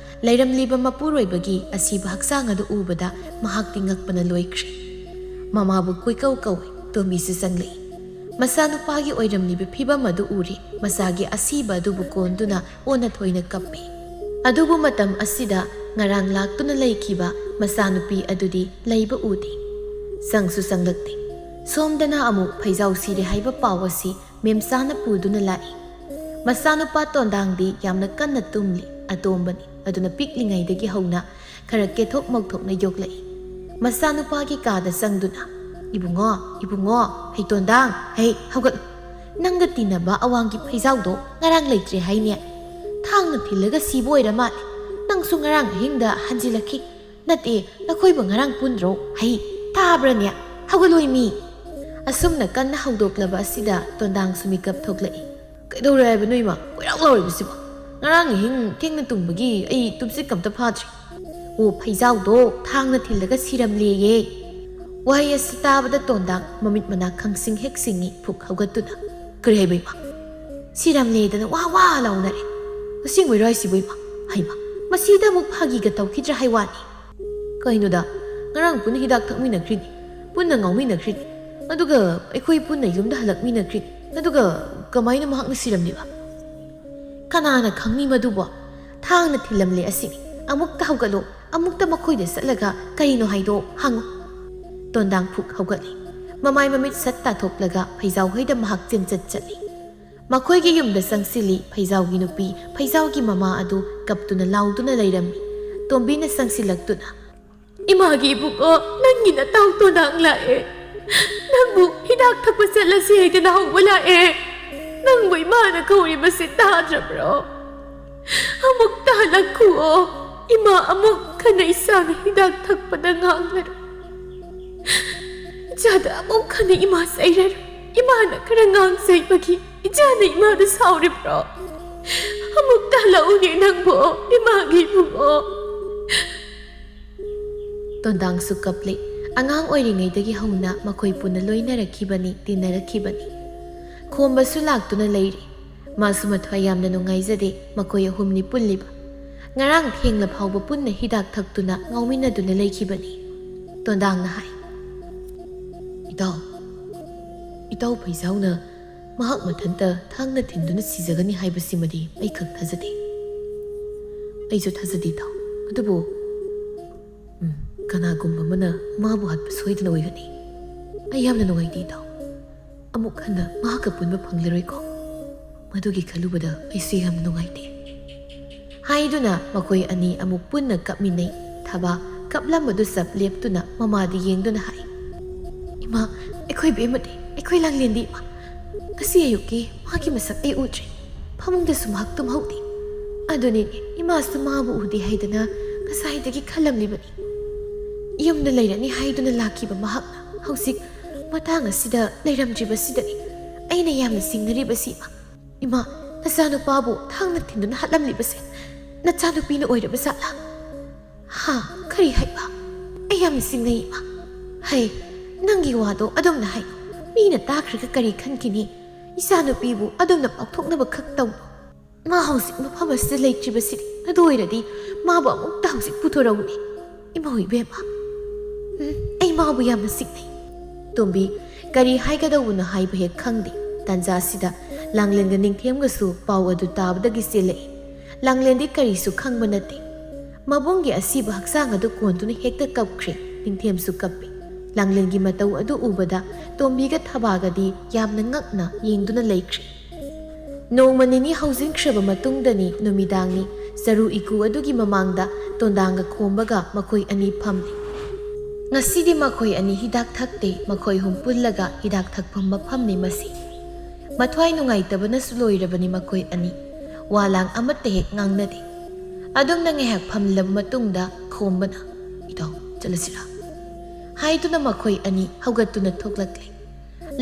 ꯂꯩꯔꯝꯂꯤꯕ ꯃꯄꯨꯔꯣꯏꯕꯒꯤ ꯑꯁꯤꯕ ꯍꯛꯆꯥꯡ ꯑꯗꯨ ꯎꯕꯗ ꯃꯍꯥꯛꯇꯤ ꯉꯛꯄꯅ ꯂꯣꯏꯈ꯭ꯔꯦ꯫ ꯃꯃꯥꯕꯨ ꯀꯣꯏꯀꯧ ꯀꯧꯏ꯫ ꯇꯣꯝꯕꯤꯁꯨ ꯆꯪꯂꯛꯏ꯫ ꯃꯆꯥꯅꯨꯄꯥꯒꯤ ꯑꯣꯏꯔꯝꯂꯤꯕ ꯐꯤꯕꯝ ꯑꯗꯨ ꯎꯔꯦ꯫ ꯃꯆꯥꯒꯤ ꯑꯁꯤꯕ ꯑꯗꯨꯕꯨ ꯀꯣꯟꯗꯨꯅ ꯑꯣꯟꯅ ꯊꯣꯏꯅ ꯀꯞꯄꯤ꯫ ꯑꯗꯨꯕꯨ ꯃꯇꯝ ꯑꯁꯤꯗ ꯉꯔꯥꯡ ꯂꯥꯛꯇꯨꯅ ꯂꯩꯈꯤꯕ ꯃꯆꯥꯅꯨꯄꯤ ꯑꯗꯨꯗꯤ ꯂꯩꯕ ꯎꯗꯦ꯫ ꯆꯪꯁꯨ ꯆꯪꯂꯛꯇꯦ꯫ ꯁꯣꯝꯗꯅ ꯑꯃꯨꯛ ꯐꯩꯖꯥꯎ ꯁꯤꯔꯦ ꯍꯥꯏꯕ ꯄꯥꯎ ꯑꯁꯤ ꯃꯦꯝꯆꯥꯅ ꯄꯨꯗꯨꯅ ꯂꯥꯛꯏ꯫ ꯃꯆꯥꯅꯨꯄꯥ ꯇꯣꯟꯗꯥꯡꯗꯤ ꯌꯥꯝꯅ ꯀꯟꯅ ꯇꯨꯝꯂꯤ꯫ ꯑꯇꯣꯝꯕꯅꯤ꯫ ꯑꯗꯨꯅ ꯄꯤꯛꯂꯤꯉꯩꯗꯒꯤ ꯍꯧꯅ ꯈꯔ ꯀꯦꯊꯣꯛ ꯃꯧꯊꯣꯛꯅ ꯌꯣꯛꯂꯛꯏ꯫ ꯃꯆꯥꯅꯨꯄꯥꯒꯤ ꯀꯥꯗ ꯆꯪꯗꯨꯅ, "ꯏꯕꯨꯡꯉꯣ, ꯏꯕꯨꯡꯉꯣ, ꯍꯩ ꯇꯣꯟꯗꯥꯡ, ꯍꯩ, ꯍꯧꯒꯠꯂꯨ꯫ ꯅꯪꯒ ꯇꯤꯟꯅꯕ ꯑꯋꯥꯡꯒꯤ ꯐꯩꯖꯥꯎꯗꯣ ꯉꯔꯥꯡ ꯂꯩꯇ꯭ꯔꯦ ꯍꯥꯏꯅꯦ꯫ ꯊꯥꯡꯅ ꯊꯤꯜꯂꯒ ꯁꯤꯕ ꯑꯣꯏꯔ ꯃꯥꯜꯂꯦ꯫ ꯅꯪꯁꯨ ꯉꯔꯥꯡ ꯑꯍꯤꯡꯗ ꯍꯟꯖꯤꯜꯂꯛꯈꯤ꯫ ꯅꯠꯇꯦ, ꯅꯈꯣꯏꯕꯨ ꯉꯔꯥꯡ ꯄꯨꯟꯗ꯭ꯔꯣ? ꯍꯩ, ꯇꯥꯕ꯭ꯔꯅꯦ? ꯍꯧꯒꯠꯂꯣꯏ ꯃꯤ!" ꯑꯁꯨꯝꯅ ꯀꯟꯅ ꯍꯧꯗꯣꯛꯂꯕ ꯑꯁꯤꯗ ꯇꯣꯟꯗꯥꯡꯁꯨ ꯃꯤꯀꯞ ꯊꯣꯛꯂꯛꯏ꯫ "ꯀꯩꯗꯧꯔꯦ ꯍꯥꯏꯕꯅꯣ ꯏꯃꯥ? ꯀꯣꯏꯔꯥꯎ ꯂꯥꯎꯔꯤꯕꯁꯤꯕꯣ? ꯉꯔꯥꯡ ꯑꯍꯤꯡ ꯊꯦꯡꯅ ꯇꯨꯝꯕꯒꯤ ꯑꯩ ꯇꯨꯝꯁꯤꯠ ꯑꯝꯇ ꯐꯥꯗ꯭ꯔꯤ꯫" "ꯑꯣ, ꯐꯩꯖꯥꯎꯗꯣ ꯊꯥꯡꯅ ꯊꯤꯜꯂꯒ ꯁꯤꯔꯝꯂꯦꯌꯦ꯫" ꯋꯥꯍꯩ ꯑꯁꯤ ꯇꯥꯕꯗ ꯇꯣꯟꯗꯥꯡ ꯃꯃꯤꯠ ꯃꯅꯥ ꯈꯪꯁꯤꯡ ꯍꯦꯛ ꯁꯤꯡꯉꯤ, ꯐꯨꯛ ꯍꯧꯒꯠꯇꯨꯅ, "ꯀꯔꯤ ꯍꯥꯏꯕ ꯏꯃꯥ? ꯁꯤꯔꯝꯂꯦꯗꯅ ꯋꯥ ꯋꯥ ꯂꯥꯎꯅꯔꯦ꯫ ꯑꯁꯦꯡꯕꯩꯔꯣ ꯍꯥꯏꯁꯤꯕꯨ ꯏꯃꯥ? ꯍꯩꯃꯥ, ꯃꯁꯤꯗ ꯑꯃꯨꯛ ꯐꯥꯒꯤꯒ ꯇꯧꯈꯤꯗ꯭ꯔꯥ ꯍꯥꯏ ꯋꯥꯅꯤ꯫ ꯀꯩꯅꯣꯗ, ꯉꯔꯥꯡ ꯄꯨꯟꯅ ꯍꯤꯗꯥꯛ ꯊꯛꯃꯤꯟꯅꯈ꯭ꯔꯤꯅꯤ, ꯄꯨꯟꯅ ꯉꯥꯎꯃꯤꯟꯅꯈ꯭ꯔꯤꯅꯤ, ꯑꯗꯨꯒ ꯑꯩꯈꯣꯏ ꯄꯨꯟꯅ ꯌꯨꯝꯗ ꯍꯜꯂꯛꯃꯤꯟꯅꯈ꯭ꯔꯤꯅꯤ, ꯑꯗꯨꯒ ꯀꯃꯥꯏꯅ ꯃꯍꯥꯛꯅ ꯁꯤꯔꯝꯂꯤꯕ?" "ꯀꯅꯥꯅ ꯈꯪꯅꯤ ꯃꯗꯨꯕꯣ? ꯊꯥꯡꯅ ꯊꯤꯜꯂꯝꯂꯦ ꯑꯁꯤꯅꯤ꯫ ꯑꯃꯨꯛꯇ ꯍꯧꯒꯠꯂꯣ, ꯑꯃꯨꯛꯇ ꯃꯈꯣꯏꯗ ꯆꯠꯂꯒ ꯀꯔꯤꯅꯣ ꯍꯥꯏꯗꯣ ꯍꯪꯉꯨ꯫" ꯇꯣꯟꯗꯥꯡ ꯐꯨꯛ ꯍꯧꯒꯠꯂꯤ꯫ ꯃꯃꯥꯏ ꯃꯃꯤꯠ ꯁꯠ ꯇꯥꯊꯣꯛꯂꯒ ꯐꯩꯖꯥꯎ ꯍꯣꯏꯗ ꯃꯍꯥꯛ ꯆꯦꯟꯆꯠ ꯆꯠꯂꯤ꯫ ꯃꯈꯣꯏꯒꯤ ꯌꯨꯝꯗ ꯆꯪꯁꯤꯜꯂꯤ꯫ ꯐꯩꯖꯥꯎꯒꯤ ꯅꯨꯄꯤ, ꯐꯩꯖꯥꯎꯒꯤ ꯃꯃꯥ ꯑꯗꯨ ꯀꯞꯇꯨꯅ ꯂꯥꯎꯗꯨꯅ ꯂꯩꯔꯝꯃꯤ꯫ ꯇꯣꯝꯕꯤꯅ ꯆꯪꯁꯤꯜꯂꯛꯇꯨꯅ, "ꯏꯃꯥꯒꯤ ꯏꯕꯨꯡꯉꯣ, ꯅꯪꯒꯤ ꯅꯇꯥꯎ ꯇꯣꯟꯗꯥꯡ ꯂꯥꯛꯑꯦ꯫ ꯅꯪꯕꯨ ꯍꯤꯗꯥꯛ ꯊꯛꯄ ꯆꯠꯂꯁꯤ ꯍꯥꯏꯗꯅ ꯍꯧꯕ ꯂꯥꯛꯑꯦ꯫ ꯅꯪꯕꯨ ꯏꯃꯥꯅ ꯀꯧꯔꯤꯕꯁꯤ ꯇꯥꯗ꯭ꯔꯕ꯭ꯔꯣ? ꯑꯃꯨꯛꯇ ꯍꯜꯂꯛꯈꯨꯑꯣ꯫ ꯏꯃꯥ ꯑꯃꯨꯛ ꯈꯟꯅ ꯏꯆꯥꯅ ꯍꯤꯗꯥꯛ ꯊꯛꯄꯗ ꯉꯥꯡꯂꯔꯣꯏ꯫ ꯏꯆꯥꯗ ꯑꯃꯨꯛ ꯈꯟꯅ ꯏꯃꯥ ꯆꯩꯔꯔꯣꯏ꯫ ꯏꯃꯥꯅ ꯈꯔ ꯉꯥꯡ ꯆꯩꯕꯒꯤ ꯏꯆꯥꯅ ꯏꯃꯥꯗ ꯁꯥꯎꯔꯤꯕ꯭ꯔꯣ? ꯑꯃꯨꯛꯇ ꯍꯜꯂꯛꯎꯅꯦ ꯅꯪꯕꯨ, ꯏꯃꯥꯒꯤ ꯏꯕꯨꯡꯉꯣ꯫" ꯇꯣꯟꯗꯥꯡꯁꯨ ꯀꯞꯂꯤ꯫ ꯑꯉꯥꯡ ꯑꯣꯏꯔꯤꯉꯩꯗꯒꯤ ꯍꯧꯅ ꯃꯈꯣꯏ ꯄꯨꯟꯅ ꯂꯣꯏꯅꯔꯛꯈꯤꯕꯅꯤ, ꯇꯤꯟꯅꯔꯛꯈꯤꯕꯅꯤ꯫ ꯈꯣꯝꯕꯁꯨ ꯂꯥꯛꯇꯨꯅ ꯂꯩꯔꯤ꯫ ꯃꯥꯁꯨ ꯃꯊ꯭ꯋꯥꯏ ꯌꯥꯝꯅ ꯅꯨꯡꯉꯥꯏꯖꯗꯦ ꯃꯈꯣꯏ ꯑꯍꯨꯝꯅꯤ ꯄꯨꯜꯂꯤꯕ꯫ ꯉꯔꯥꯡ ꯊꯦꯡꯂ ꯐꯥꯎꯕ ꯄꯨꯟꯅ ꯍꯤꯗꯥꯛ ꯊꯛꯇꯨꯅ ꯉꯥꯎꯃꯤꯟꯅꯗꯨꯅ ꯂꯩꯈꯤꯕꯅꯤ꯫ ꯇꯣꯟꯗꯥꯡꯅ ꯍꯥꯏ, "ꯏꯇꯥꯎ, ꯏꯇꯥꯎ ꯐꯩꯖꯥꯎꯅ ꯃꯍꯥꯛ ꯃꯊꯟꯇ ꯊꯥꯡꯅ ꯊꯤꯟꯗꯨꯅ ꯁꯤꯖꯒꯅꯤ ꯍꯥꯏꯕꯁꯤꯃꯗꯤ ꯑꯩ ꯈꯛ ꯊꯥꯖꯗꯦ꯫ ꯑꯩꯁꯨ ꯊꯥꯖꯗꯦ ꯏꯇꯥꯎ꯫ ꯑꯗꯨꯕꯨ, ꯎꯝ, ꯀꯅꯥꯒꯨꯝꯕ ꯑꯃꯅ ꯃꯥꯕꯨ ꯍꯥꯠꯄ ꯁꯣꯏꯗꯅ ꯑꯣꯏꯒꯅꯤ꯫ ꯑꯩ ꯌꯥꯝꯅ ꯅꯨꯡꯉꯥꯏꯇꯦ ꯏꯇꯥꯎ꯫ ꯑꯃꯨꯛ ꯍꯟꯅ ꯃꯍꯥꯛꯀ ꯄꯨꯟꯕ ꯐꯪꯂꯔꯣꯏꯀꯣ꯫ ꯃꯗꯨꯒꯤ ꯈꯜꯂꯨꯕꯗ ꯑꯩꯁꯨ ꯌꯥꯝꯅ ꯅꯨꯡꯉꯥꯏꯇꯦ꯫" ꯍꯥꯏꯗꯨꯅ ꯃꯈꯣꯏ ꯑꯅꯤ ꯑꯃꯨꯛ ꯄꯨꯟꯅ ꯀꯞꯃꯤꯟꯅꯩ꯫ ꯊꯕꯥ ꯀꯞꯂꯝꯕꯗꯨ ꯆꯞ ꯂꯦꯞꯇꯨꯅ ꯃꯃꯥꯗ ꯌꯦꯡꯗꯨꯅ ꯍꯥꯏ, "ꯏꯃꯥ, ꯑꯩꯈꯣꯏ ꯕꯦꯝꯃꯗꯤ, ꯑꯩꯈꯣꯏ ꯂꯥꯡꯂꯦꯟꯗꯤ ꯏꯃꯥ, ꯉꯁꯤ ꯑꯌꯨꯛꯀꯤ ꯃꯥꯒꯤ ꯃꯁꯛ ꯑꯩ ꯎꯗ꯭ꯔꯤ꯫ ꯐꯃꯨꯡꯗꯁꯨ ꯃꯍꯥꯛ ꯇꯨꯝꯍꯧꯗꯦ꯫ ꯑꯗꯨꯅꯤꯅꯦ ꯏꯃꯥꯁꯨ ꯃꯥꯕꯨ ꯎꯗꯦ ꯍꯥꯏꯗꯅ ꯉꯁꯥꯏꯗꯒꯤ ꯈꯜꯂꯝꯂꯤꯕꯅꯤ꯫ ꯌꯨꯝꯗ ꯂꯩꯔꯅꯤ ꯍꯥꯏꯗꯨꯅ ꯂꯥꯛꯈꯤꯕ ꯃꯍꯥꯛꯅ ꯍꯧꯖꯤꯛ ꯃꯇꯥꯡ ꯑꯁꯤꯗ ꯂꯩꯔꯝꯗ꯭ꯔꯤꯕꯁꯤꯗꯅꯤ ꯑꯩꯅ ꯌꯥꯝꯅ ꯆꯤꯡꯅꯔꯤꯕꯁꯤ ꯏꯃꯥ꯫ ꯏꯃꯥ, ꯅꯆꯥꯅꯨꯄꯥꯕꯨ ꯊꯥꯡꯅ ꯊꯤꯟꯗꯨꯅ ꯍꯥꯠꯂꯝꯂꯤꯕꯁꯦ ꯅꯆꯥꯅꯨꯄꯤꯅ ꯑꯣꯏꯔꯕ ꯖꯥꯠꯂꯥ? ꯍꯥ, ꯀꯔꯤ ꯍꯥꯏꯕ? ꯑꯩ ꯌꯥꯝꯅ ꯆꯤꯡꯅꯩ ꯏꯃꯥ꯫ "ꯍꯩ, ꯅꯪꯒꯤ ꯋꯥꯗꯣ ꯑꯗꯨꯝꯅ ꯍꯥꯏ꯫ ꯃꯤꯅ ꯇꯥꯈ꯭ꯔꯒ ꯀꯔꯤ ꯈꯟꯈꯤꯅꯤ? ꯏꯆꯥꯅꯨꯄꯤꯕꯨ ꯑꯗꯨꯝꯅ ꯄꯥꯎꯊꯣꯛꯅꯕ ꯈꯛ ꯇꯧ꯫ ꯃꯥ ꯍꯧꯖꯤꯛ ꯃꯐꯝ ꯑꯁꯤꯗ ꯂꯩꯇ꯭ꯔꯤꯕꯁꯤꯗꯤ, ꯑꯗꯨ ꯑꯣꯏꯔꯗꯤ ꯃꯥꯕꯨ ꯑꯃꯨꯛꯇ ꯍꯧꯖꯤꯛ ꯄꯨꯊꯣꯔꯛꯎꯅꯦ꯫ ꯏꯃꯧ ꯏꯕꯦꯝꯃ, ꯎꯝ, ꯑꯩ ꯃꯥꯕꯨ ꯌꯥꯝꯅ ꯆꯤꯡꯅꯩ꯫" ꯇꯣꯝꯕꯤ ꯀꯔꯤ ꯍꯥꯏꯒꯗꯧꯕꯅꯣ ꯍꯥꯏꯕ ꯍꯦꯛ ꯈꯪꯗꯦ꯫ ꯇꯥꯟꯖꯥꯁꯤꯗ ꯂꯥꯡꯂꯦꯟꯒ ꯅꯤꯡꯊꯦꯝꯒꯁꯨ ꯄꯥꯎ ꯑꯗꯨ ꯇꯥꯕꯗꯒꯤ ꯆꯦꯜꯂꯛꯏ꯫ ꯂꯥꯡꯂꯦꯟꯗꯤ ꯀꯔꯤꯁꯨ ꯈꯪꯕ ꯅꯠꯇꯦ꯫ ꯃꯕꯨꯡꯒꯤ ꯑꯁꯤꯕ ꯍꯛꯆꯥꯡ ꯑꯗꯨ ꯀꯣꯟꯗꯨꯅ ꯍꯦꯛꯇ ꯀꯞꯈ꯭ꯔꯦ꯫ ꯅꯤꯡꯊꯦꯝꯁꯨ ꯀꯞꯄꯤ꯫ ꯂꯥꯡꯂꯦꯟꯒꯤ ꯃꯇꯧ ꯑꯗꯨ ꯎꯕꯗ ꯇꯣꯝꯕꯤꯒ ꯊꯕꯥꯒꯗꯤ ꯌꯥꯝꯅ ꯉꯛꯅ ꯌꯦꯡꯗꯨꯅ ꯂꯩꯈ꯭ꯔꯦ꯫ ꯅꯣꯡꯃ ꯅꯤꯅꯤ ꯍꯧꯖꯤꯟꯈ꯭ꯔꯕ ꯃꯇꯨꯡꯗꯅꯤ ꯅꯨꯃꯤꯗꯥꯡꯅꯤ꯫ ꯆꯔꯨ ꯏꯀꯨ ꯑꯗꯨꯒꯤ ꯃꯃꯥꯡꯗ ꯇꯣꯟꯗꯥꯡꯒ ꯈꯣꯝꯕꯒ ꯃꯈꯣꯏ ꯑꯅꯤ ꯐꯝꯂꯤ꯫ ꯉꯁꯤꯗꯤ ꯃꯈꯣꯏ ꯑꯅꯤ ꯍꯤꯗꯥꯛ ꯊꯛꯇꯦ꯫ ꯃꯈꯣꯏ ꯑꯍꯨꯝ ꯄꯨꯜꯂꯒ ꯍꯤꯗꯥꯛ ꯊꯛꯐꯝ ꯃꯐꯝꯅꯤ ꯃꯁꯤ꯫ ꯃꯊ꯭ꯋꯥꯏ ꯅꯨꯡꯉꯥꯏꯇꯕꯅꯁꯨ ꯂꯣꯏꯔꯕꯅꯤ ꯃꯈꯣꯏ ꯑꯅꯤ꯫ ꯋꯥ ꯂꯥꯡ ꯑꯃꯠꯇ ꯍꯦꯛ ꯉꯥꯡꯅꯗꯦ꯫ ꯑꯗꯨꯝꯅ ꯉꯥꯏꯍꯥꯛ ꯐꯝꯂꯕ ꯃꯇꯨꯡꯗ ꯈꯣꯝꯕꯅ, "ꯏꯇꯥꯎ, ꯆꯠꯂꯁꯤꯔꯥ?" ꯍꯥꯏꯗꯨꯅ ꯃꯈꯣꯏ ꯑꯅꯤ ꯍꯧꯒꯠꯇꯨꯅ ꯊꯣꯛꯂꯛꯂꯦ꯫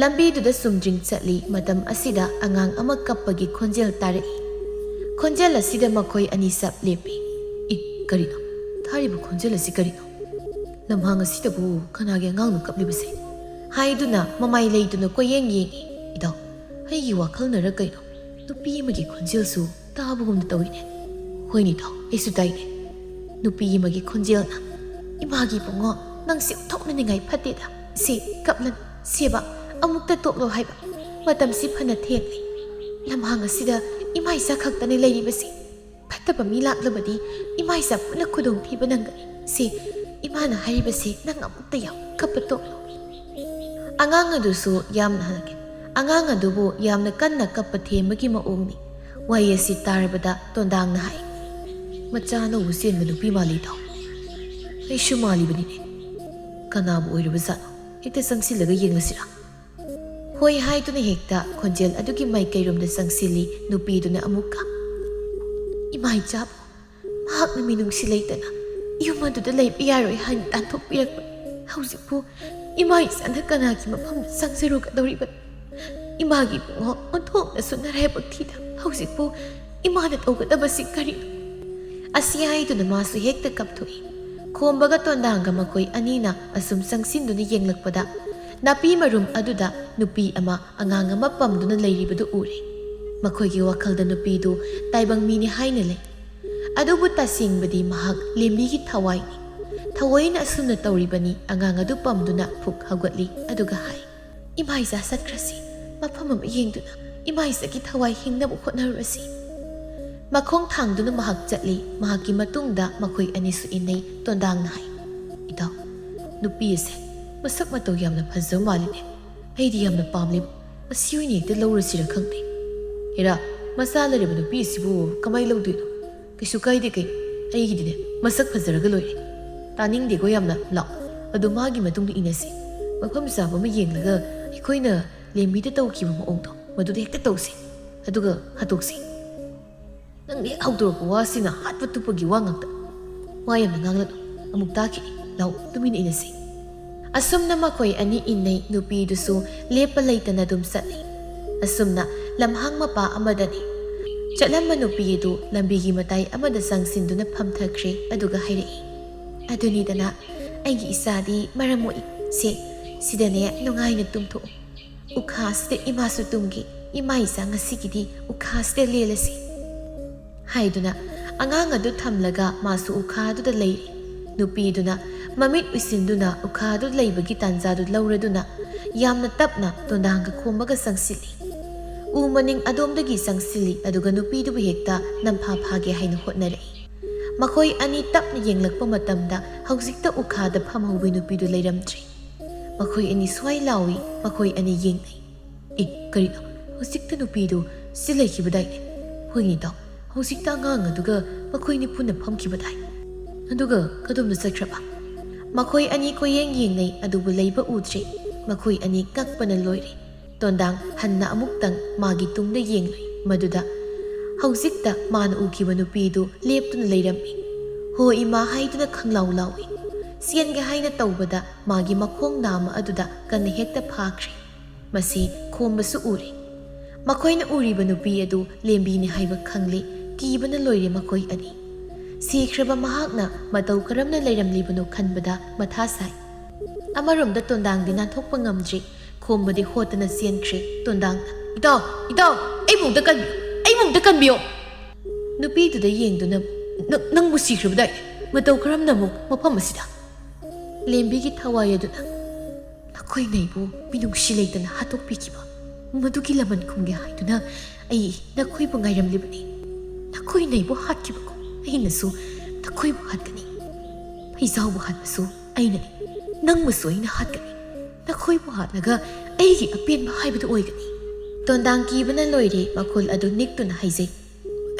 ꯂꯝꯕꯤꯗꯨꯗ ꯆꯨꯝꯗ꯭ꯔꯤꯡ ꯆꯠꯂꯤ꯫ ꯃꯇꯝ ꯑꯁꯤꯗ ꯑꯉꯥꯡ ꯑꯃ ꯀꯞꯄꯒꯤ ꯈꯣꯟꯖꯦꯜ ꯇꯥꯔꯛꯏ꯫ ꯈꯣꯟꯖꯦꯜ ꯑꯁꯤꯗ ꯃꯈꯣꯏ ꯑꯅꯤ ꯆꯞ ꯂꯦꯞꯄꯤ꯫ "ꯏ, ꯀꯔꯤꯅꯣ? ꯊꯥꯔꯤꯕ ꯈꯣꯟꯖꯦꯜ ꯑꯁꯤ ꯀꯔꯤꯅꯣ? ꯂꯝꯍꯥꯡ ꯑꯁꯤꯗꯕꯨ ꯀꯅꯥꯒꯤ ꯑꯉꯥꯡꯅꯣ ꯀꯞꯂꯤꯕꯁꯦ?" ꯍꯥꯏꯗꯨꯅ ꯃꯃꯥꯏ ꯂꯩꯗꯨꯅ ꯀꯣꯏꯌꯦꯡ ꯌꯦꯡꯉꯤ꯫ "ꯏꯇꯥꯎ, ꯑꯩꯒꯤ ꯋꯥꯈꯜꯅꯔ ꯀꯩꯅꯣ? ꯅꯨꯄꯤ ꯑꯃꯒꯤ ꯈꯣꯟꯖꯦꯜꯁꯨ ꯇꯥꯕꯒꯨꯝꯅ ꯇꯧꯏꯅꯦ꯫" "ꯍꯣꯏꯅꯦ ꯏꯇꯥꯎ, ꯑꯩꯁꯨ ꯇꯥꯏꯅꯦ꯫ ꯅꯨꯄꯤ ꯑꯃꯒꯤ ꯈꯣꯟꯖꯦꯜꯅ, 'ꯏꯃꯥꯒꯤ ꯏꯕꯨꯡꯉꯣ, ꯅꯪꯁꯦ ꯑꯣꯟꯊꯣꯛꯅ ꯅꯤꯡꯉꯥꯏ ꯐꯠꯇꯦꯗ꯫ ꯁꯦ, ꯀꯞꯂꯅꯨ꯫ ꯁꯦꯕ, ꯑꯃꯨꯛꯇ ꯇꯣꯛꯂꯣ ꯍꯥꯏꯕ꯫ ꯃꯇꯝꯁꯤ ꯐꯅ ꯊꯦꯡꯂꯦ꯫ ꯂꯝꯍꯥꯡ ꯑꯁꯤꯗ ꯏꯃꯥ ꯏꯆꯥ ꯈꯛꯇꯅꯤ ꯂꯩꯔꯤꯕꯁꯤ꯫ ꯐꯠꯇꯕ ꯃꯤ ꯂꯥꯛꯂꯕꯗꯤ ꯏꯃꯥ ꯏꯆꯥ ꯄꯨꯟꯅ ꯈꯨꯗꯣꯡꯊꯤꯕ ꯅꯪꯒꯅꯤ꯫ ꯁꯦ, ꯏꯃꯥꯅ ꯍꯥꯏꯔꯤꯕꯁꯦ ꯅꯪ ꯑꯃꯨꯛꯇ ꯌꯥꯎ, ꯀꯞꯄ ꯇꯣꯛꯂꯣ꯫" ꯑꯉꯥꯡ ꯑꯗꯨꯁꯨ ꯌꯥꯝꯅ ꯍꯜꯂꯛꯀꯦ꯫ ꯑꯉꯥꯡ ꯑꯗꯨꯕꯨ ꯌꯥꯝꯅ ꯀꯟꯅ ꯀꯞꯄ ꯊꯦꯝꯕꯒꯤ ꯃꯑꯣꯡꯅꯤ꯫ ꯋꯥꯍꯩ ꯑꯁꯤ ꯇꯥꯔꯕꯗ ꯇꯣꯟꯗꯥꯡꯅ ꯍꯥꯏ, "ꯃꯆꯥ ꯑꯅꯧꯕ ꯆꯦꯟꯕ ꯅꯨꯄꯤ ꯃꯥꯜꯂꯤ ꯏꯇꯥꯎ꯫ ꯑꯩꯁꯨ ꯃꯥꯜꯂꯤꯕꯅꯤꯅꯦ꯫ ꯀꯅꯥꯕꯨ ꯑꯣꯏꯔꯕꯖꯥꯠꯅꯣ? ꯍꯦꯛꯇ ꯆꯪꯁꯤꯜꯂꯒ ꯌꯦꯡꯂꯁꯤꯔꯥ?" ꯍꯣꯏ ꯍꯥꯏꯗꯨꯅ ꯍꯦꯛꯇ ꯈꯣꯟꯖꯦꯜ ꯑꯗꯨꯒꯤ ꯃꯥꯏꯀꯩꯔꯣꯝꯗ ꯆꯪꯁꯤꯜꯂꯤ ꯅꯨꯄꯤꯗꯨꯅ ꯑꯃꯨꯛꯀ꯫ "ꯏꯃꯥ ꯏꯆꯥꯕꯨ ꯃꯍꯥꯛꯅ ꯃꯤꯅꯨꯡꯁꯤ ꯂꯩꯇꯅ ꯌꯨꯝ ꯑꯗꯨꯗ ꯂꯩꯕ ꯌꯥꯔꯣꯏ ꯍꯥꯏꯅ ꯇꯥꯟꯊꯣꯛꯄꯤꯔꯛꯄꯅꯤ꯫ ꯍꯧꯖꯤꯛꯄꯨ ꯏꯃꯥ ꯏꯆꯥꯅ ꯀꯅꯥꯒꯤ ꯃꯐꯝꯗ ꯆꯪꯖꯔꯨꯒꯗꯧꯔꯤꯕꯅꯣ? ꯏꯃꯥꯒꯤ ꯏꯕꯨꯡꯉꯣ ꯑꯣꯟꯊꯣꯛꯅꯁꯨ ꯅꯔꯥꯏꯕꯛ ꯊꯤꯗ꯫ ꯍꯧꯖꯤꯛꯄꯨ ꯏꯃꯥꯅ ꯇꯧꯒꯗꯕꯁꯤ ꯀꯔꯤꯅꯣ?" ꯑꯁꯤ ꯍꯥꯏꯗꯨꯅ ꯃꯥꯁꯨ ꯍꯦꯛꯇ ꯀꯞꯊꯣꯛꯏ꯫ ꯈꯣꯝꯕꯒ ꯇꯣꯟꯗꯥꯡꯒ ꯃꯈꯣꯏ ꯑꯅꯤꯅ ꯑꯁꯨꯝ ꯆꯪꯁꯤꯟꯗꯨꯅ ꯌꯦꯡꯂꯛꯄꯗ, ꯅꯥꯄꯤ ꯃꯔꯨꯝ ꯑꯗꯨꯗ ꯅꯨꯄꯤ ꯑꯃ ꯑꯉꯥꯡ ꯑꯃ ꯄꯝꯗꯨꯅ ꯂꯩꯔꯤꯕꯗꯨ ꯎꯔꯦ꯫ ꯃꯈꯣꯏꯒꯤ ꯋꯥꯈꯜꯗ ꯅꯨꯄꯤꯗꯨ ꯇꯥꯏꯕꯪ ꯃꯤꯅꯤ ꯍꯥꯏꯅ ꯂꯩ꯫ ꯑꯗꯨꯕꯨ ꯇꯁꯦꯡꯕꯗꯤ ꯃꯍꯥꯛ ꯂꯦꯝꯕꯤꯒꯤ ꯊꯋꯥꯏꯅꯤ꯫ ꯊꯑꯣꯏꯅ ꯑꯁꯨꯝꯅ ꯇꯧꯔꯤꯕꯅꯤ꯫ ꯑꯉꯥꯡ ꯑꯗꯨ ꯄꯝꯗꯨꯅ ꯐꯨꯛ ꯍꯧꯒꯠꯂꯤ, ꯑꯗꯨꯒ ꯍꯥꯏ, "ꯏꯃꯥ ꯏꯆꯥ ꯆꯠꯈ꯭ꯔꯁꯤ꯫ ꯃꯐꯝ ꯑꯃ ꯌꯦꯡꯗꯨꯅ ꯏꯃꯥ ꯏꯆꯥꯒꯤ ꯊꯋꯥꯏ ꯍꯤꯡꯅꯕ ꯍꯣꯠꯅꯔꯨꯔꯁꯤ꯫" ꯃꯈꯣꯡ ꯊꯥꯡꯗꯨꯅ ꯃꯍꯥꯛ ꯆꯠꯂꯤ꯫ ꯃꯍꯥꯛꯀꯤ ꯃꯇꯨꯡꯗ ꯃꯈꯣꯏ ꯑꯅꯤꯁꯨ ꯏꯟꯅꯩ꯫ ꯇꯣꯟꯗꯥꯡꯅ ꯍꯥꯏ, "ꯏꯇꯥꯎ, ꯅꯨꯄꯤ ꯑꯁꯦ ꯃꯁꯛ ꯃꯇꯧ ꯌꯥꯝꯅ ꯐꯖꯕ ꯃꯥꯜꯂꯤꯅꯦ꯫ ꯑꯩꯗꯤ ꯌꯥꯝꯅ ꯄꯥꯝꯂꯤꯕ꯫ ꯃꯁꯤ ꯑꯣꯏꯅ ꯍꯦꯛꯇ ꯂꯧꯔꯁꯤꯔ ꯈꯪꯗꯦ꯫ ꯍꯦꯔꯥ, ꯃꯆꯥ ꯂꯩꯔꯕ ꯅꯨꯄꯤ ꯑꯁꯤꯕꯨ ꯀꯃꯥꯏ ꯂꯧꯗꯣꯏꯅꯣ? ꯀꯩꯁꯨ ꯀꯥꯏꯗꯦ ꯀꯩ, ꯑꯩꯒꯤꯗꯤꯅꯦ ꯃꯁꯛ ꯐꯖꯔꯒ ꯂꯣꯏꯔꯦ꯫" "ꯇꯥꯅꯤꯡꯗꯦꯀꯣ ꯌꯥꯝꯅ꯫ ꯂꯥꯛ, ꯑꯗꯨ ꯃꯥꯒꯤ ꯃꯇꯨꯡꯗ ꯏꯟꯅꯁꯤ꯫ ꯃꯐꯝ ꯆꯥꯕ ꯑꯃ ꯌꯦꯡꯂꯒ ꯑꯩꯈꯣꯏꯅ ꯂꯦꯝꯕꯤꯗ ꯇꯧꯈꯤꯕ ꯃꯑꯣꯡꯗꯣ ꯃꯗꯨꯗ ꯍꯦꯛꯇ ꯇꯧꯁꯤ꯫ ꯑꯗꯨꯒ ꯍꯥꯠꯇꯣꯛꯁꯤ꯫ ꯅꯪꯅ ꯍꯦꯛ ꯍꯧꯗꯣꯔꯛꯄ ꯋꯥꯁꯤꯅ ꯍꯥꯠꯄ ꯇꯨꯞꯄꯒꯤ ꯋꯥ ꯉꯥꯛꯇ꯫ ꯋꯥ ꯌꯥꯝꯅ ꯉꯥꯡꯂꯅꯨ꯫ ꯑꯃꯨꯛ ꯇꯥꯈꯤꯅꯤ꯫ ꯂꯥꯛꯎ, ꯇꯨꯃꯤꯟꯅ ꯏꯟꯅꯁꯤ꯫" ꯑꯁꯨꯝꯅ ꯃꯈꯣꯏ ꯑꯅꯤ ꯏꯟꯅꯩ꯫ ꯅꯨꯄꯤꯗꯨꯁꯨ ꯂꯦꯞꯄ ꯂꯩꯇꯅ ꯑꯗꯨꯝ ꯆꯠꯂꯤ꯫ ꯑꯁꯨꯝꯅ ꯂꯝꯍꯥꯡ ꯃꯄꯥ ꯑꯃꯗꯅꯤ꯫ ꯆꯠꯂꯝꯕ ꯅꯨꯄꯤ ꯑꯗꯨ ꯂꯝꯕꯤꯒꯤ ꯃꯇꯥꯏ ꯑꯃꯗ ꯆꯪꯁꯤꯟꯗꯨꯅ ꯐꯝꯊꯈ꯭ꯔꯦ, ꯑꯗꯨꯒ ꯍꯥꯏꯔꯛꯏ, "ꯑꯗꯨꯅꯤꯗꯅ, ꯑꯩꯒꯤ ꯏꯆꯥꯗꯤ ꯃꯔꯝ ꯃꯣꯛꯏ꯫ ꯁꯦ, ꯁꯤꯗꯅꯦ ꯅꯨꯡꯉꯥꯏꯅ ꯇꯨꯝꯊꯣꯛꯎ꯫ ꯎꯈꯥꯁꯤꯗ ꯏꯃꯥꯁꯨ ꯇꯨꯝꯒꯦ꯫ ꯏꯃꯥ ꯏꯆꯥ ꯉꯁꯤꯒꯤꯗꯤ ꯎꯈꯥꯁꯤꯗ ꯂꯦꯜꯂꯁꯤ꯫" ꯍꯥꯏꯗꯨꯅ ꯑꯉꯥꯡ ꯑꯗꯨ ꯊꯝꯂꯒ ꯃꯥꯁꯨ ꯎꯈꯥ ꯑꯗꯨꯗ ꯂꯩꯔꯦ꯫ ꯅꯨꯄꯤꯗꯨꯅ ꯃꯃꯤꯠ ꯎꯏꯁꯤꯟꯗꯨꯅ ꯎꯈꯥ ꯑꯗꯨ ꯂꯩꯕꯒꯤ ꯇꯥꯟꯖꯥꯗꯨ ꯂꯧꯔꯗꯨꯅ ꯌꯥꯝꯅ ꯇꯞꯅ ꯇꯣꯟꯗꯥꯡꯒ ꯈꯣꯝꯕꯒ ꯆꯪꯁꯤꯜꯂꯤ꯫ ꯎ ꯃꯅꯤꯡ ꯑꯗꯣꯝꯗꯒꯤ ꯆꯪꯁꯤꯜꯂꯤ, ꯑꯗꯨꯒ ꯅꯨꯄꯤꯗꯨꯕꯨ ꯍꯦꯛꯇ ꯅꯝꯐꯥ ꯐꯥꯒꯦ ꯍꯥꯏꯅ ꯍꯣꯠꯅꯔꯛꯏ꯫ ꯃꯈꯣꯏ ꯑꯅꯤ ꯇꯞꯅ ꯌꯦꯡꯂꯛꯄ ꯃꯇꯝꯗ ꯍꯧꯖꯤꯛꯇ ꯎꯈꯥꯗ ꯐꯝꯍꯧꯕ ꯅꯨꯄꯤꯗꯨ ꯂꯩꯔꯝꯗ꯭ꯔꯦ꯫ ꯃꯈꯣꯏ ꯑꯅꯤ ꯁ꯭ꯋꯥꯏ ꯂꯥꯎꯏ꯫ ꯃꯈꯣꯏ ꯑꯅꯤ ꯌꯦꯡꯅꯩ꯫ "ꯑꯦ, ꯀꯔꯤꯅꯣ? ꯍꯧꯖꯤꯛꯇ ꯅꯨꯄꯤꯗꯨ ꯁꯤ ꯂꯩꯈꯤꯕꯗꯥꯏꯅꯦ? ꯍꯣꯏꯅꯦ ꯏꯇꯥꯎ, ꯍꯧꯖꯤꯛꯇ ꯑꯉꯥꯡ ꯑꯗꯨꯒ ꯃꯈꯣꯏꯅꯤ ꯄꯨꯟꯅ ꯐꯝꯈꯤꯕꯗꯥꯏ꯫ ꯑꯗꯨꯒ ꯀꯗꯣꯝꯗ ꯆꯠꯈ꯭ꯔꯕ?" ꯃꯈꯣꯏ ꯑꯅꯤ ꯀꯣꯏꯌꯦꯡ ꯌꯦꯡꯅꯩ, ꯑꯗꯨꯕꯨ ꯂꯩꯕ ꯎꯗ꯭ꯔꯦ꯫ ꯃꯈꯣꯏ ꯑꯅꯤ ꯉꯛꯄꯅ ꯂꯣꯏꯔꯦ꯫ ꯇꯣꯟꯗꯥꯡ ꯍꯟꯅ ꯑꯃꯨꯛꯇꯪ ꯃꯥꯒꯤ ꯇꯨꯡꯗ ꯌꯦꯡꯂꯨꯏ꯫ ꯃꯗꯨꯗ ꯍꯧꯖꯤꯛꯇ ꯃꯥꯅ ꯎꯈꯤꯕ ꯅꯨꯄꯤꯗꯨ ꯂꯦꯞꯇꯨꯅ ꯂꯩꯔꯝꯃꯤ꯫ "ꯍꯣ ꯏꯃꯥ" ꯍꯥꯏꯗꯨꯅ ꯈꯪꯂꯥꯎ ꯂꯥꯎꯏ꯫ ꯆꯦꯟꯒꯦ ꯍꯥꯏꯅ ꯇꯧꯕꯗ ꯃꯥꯒꯤ ꯃꯈꯣꯡ ꯅꯥꯝꯃ ꯑꯗꯨꯗ ꯀꯟꯅ ꯍꯦꯛꯇ ꯐꯥꯈ꯭ꯔꯦ꯫ ꯃꯁꯤ ꯈꯣꯝꯕꯁꯨ ꯎꯔꯦ꯫ ꯃꯈꯣꯏꯅ ꯎꯔꯤꯕ ꯅꯨꯄꯤ ꯑꯗꯨ ꯂꯦꯝꯕꯤꯅꯤ ꯍꯥꯏꯕ ꯈꯪꯂꯦ꯫ ꯀꯤꯕꯅ ꯂꯣꯏꯔꯦ ꯃꯈꯣꯏ ꯑꯅꯤ꯫ ꯁꯤꯈ꯭ꯔꯕ ꯃꯍꯥꯛꯅ ꯃꯇꯧ ꯀꯔꯝꯅ ꯂꯩꯔꯝꯂꯤꯕꯅꯣ ꯈꯟꯕꯗ ꯃꯊꯥ ꯁꯥꯏ꯫ ꯑꯃꯔꯣꯝꯗ ꯇꯣꯟꯗꯥꯡꯗꯤ ꯅꯥꯟꯊꯣꯛꯄ ꯉꯝꯗ꯭ꯔꯤ꯫ ꯈꯣꯝꯕꯗꯤ ꯍꯣꯠꯇꯅ ꯆꯦꯟꯈ꯭ꯔꯦ꯫ ꯇꯣꯟꯗꯥꯡꯅ, "ꯏꯇꯥꯎ, ꯏꯇꯥꯎ, ꯑꯩꯕꯨ ꯑꯝꯇ ꯀꯟꯕꯤꯌꯨ, ꯑꯩꯕꯨ ꯑꯝꯇ ꯀꯟꯕꯤꯌꯨ!" ꯅꯨꯄꯤꯗꯨꯗ ꯌꯦꯡꯗꯨꯅ, "ꯅꯪ, ꯅꯪꯕꯨ ꯁꯤꯈ꯭ꯔꯕꯗꯥꯏ? ꯃꯇꯧ ꯀꯔꯝꯅ ꯑꯃꯨꯛ ꯃꯐꯝ ꯑꯁꯤꯗ?" ꯂꯦꯝꯕꯤꯒꯤ ꯊꯋꯥꯏ ꯑꯗꯨꯅ, "ꯅꯈꯣꯏꯅ ꯑꯩꯕꯨ ꯃꯤꯅꯨꯡꯁꯤ ꯂꯩꯇꯅ ꯍꯥꯠꯇꯣꯛꯄꯤꯈꯤꯕ, ꯃꯗꯨꯒꯤ ꯂꯃꯟ ꯈꯨꯝꯒꯦ ꯍꯥꯏꯗꯨꯅ ꯑꯩ ꯅꯈꯣꯏꯕꯨ ꯉꯥꯏꯔꯝꯂꯤꯕꯅꯤ꯫ ꯅꯈꯣꯏꯅ ꯑꯩꯕꯨ ꯍꯥꯠꯈꯤꯕꯒꯨꯝ ꯑꯩꯅꯁꯨ ꯅꯈꯣꯏꯕꯨ ꯍꯥꯠꯀꯅꯤ꯫ ꯐꯩꯖꯥꯎꯕꯨ ꯍꯥꯠꯄꯁꯨ ꯑꯩꯅꯅꯤ, ꯅꯪꯕꯨꯁꯨ ꯑꯩꯅ ꯍꯥꯠꯀꯅꯤ꯫ ꯅꯈꯣꯏꯕꯨ ꯍꯥꯠꯂꯒ ꯑꯩꯒꯤ ꯑꯄꯦꯟꯕ ꯍꯥꯏꯕꯗꯨ ꯑꯣꯏꯒꯅꯤ꯫" ꯇꯣꯟꯗꯥꯡ ꯀꯤꯕꯅ ꯂꯣꯏꯔꯦ, ꯃꯈꯨꯜ ꯑꯗꯨ ꯅꯤꯛꯇꯨꯅ ꯍꯥꯏꯖꯩ,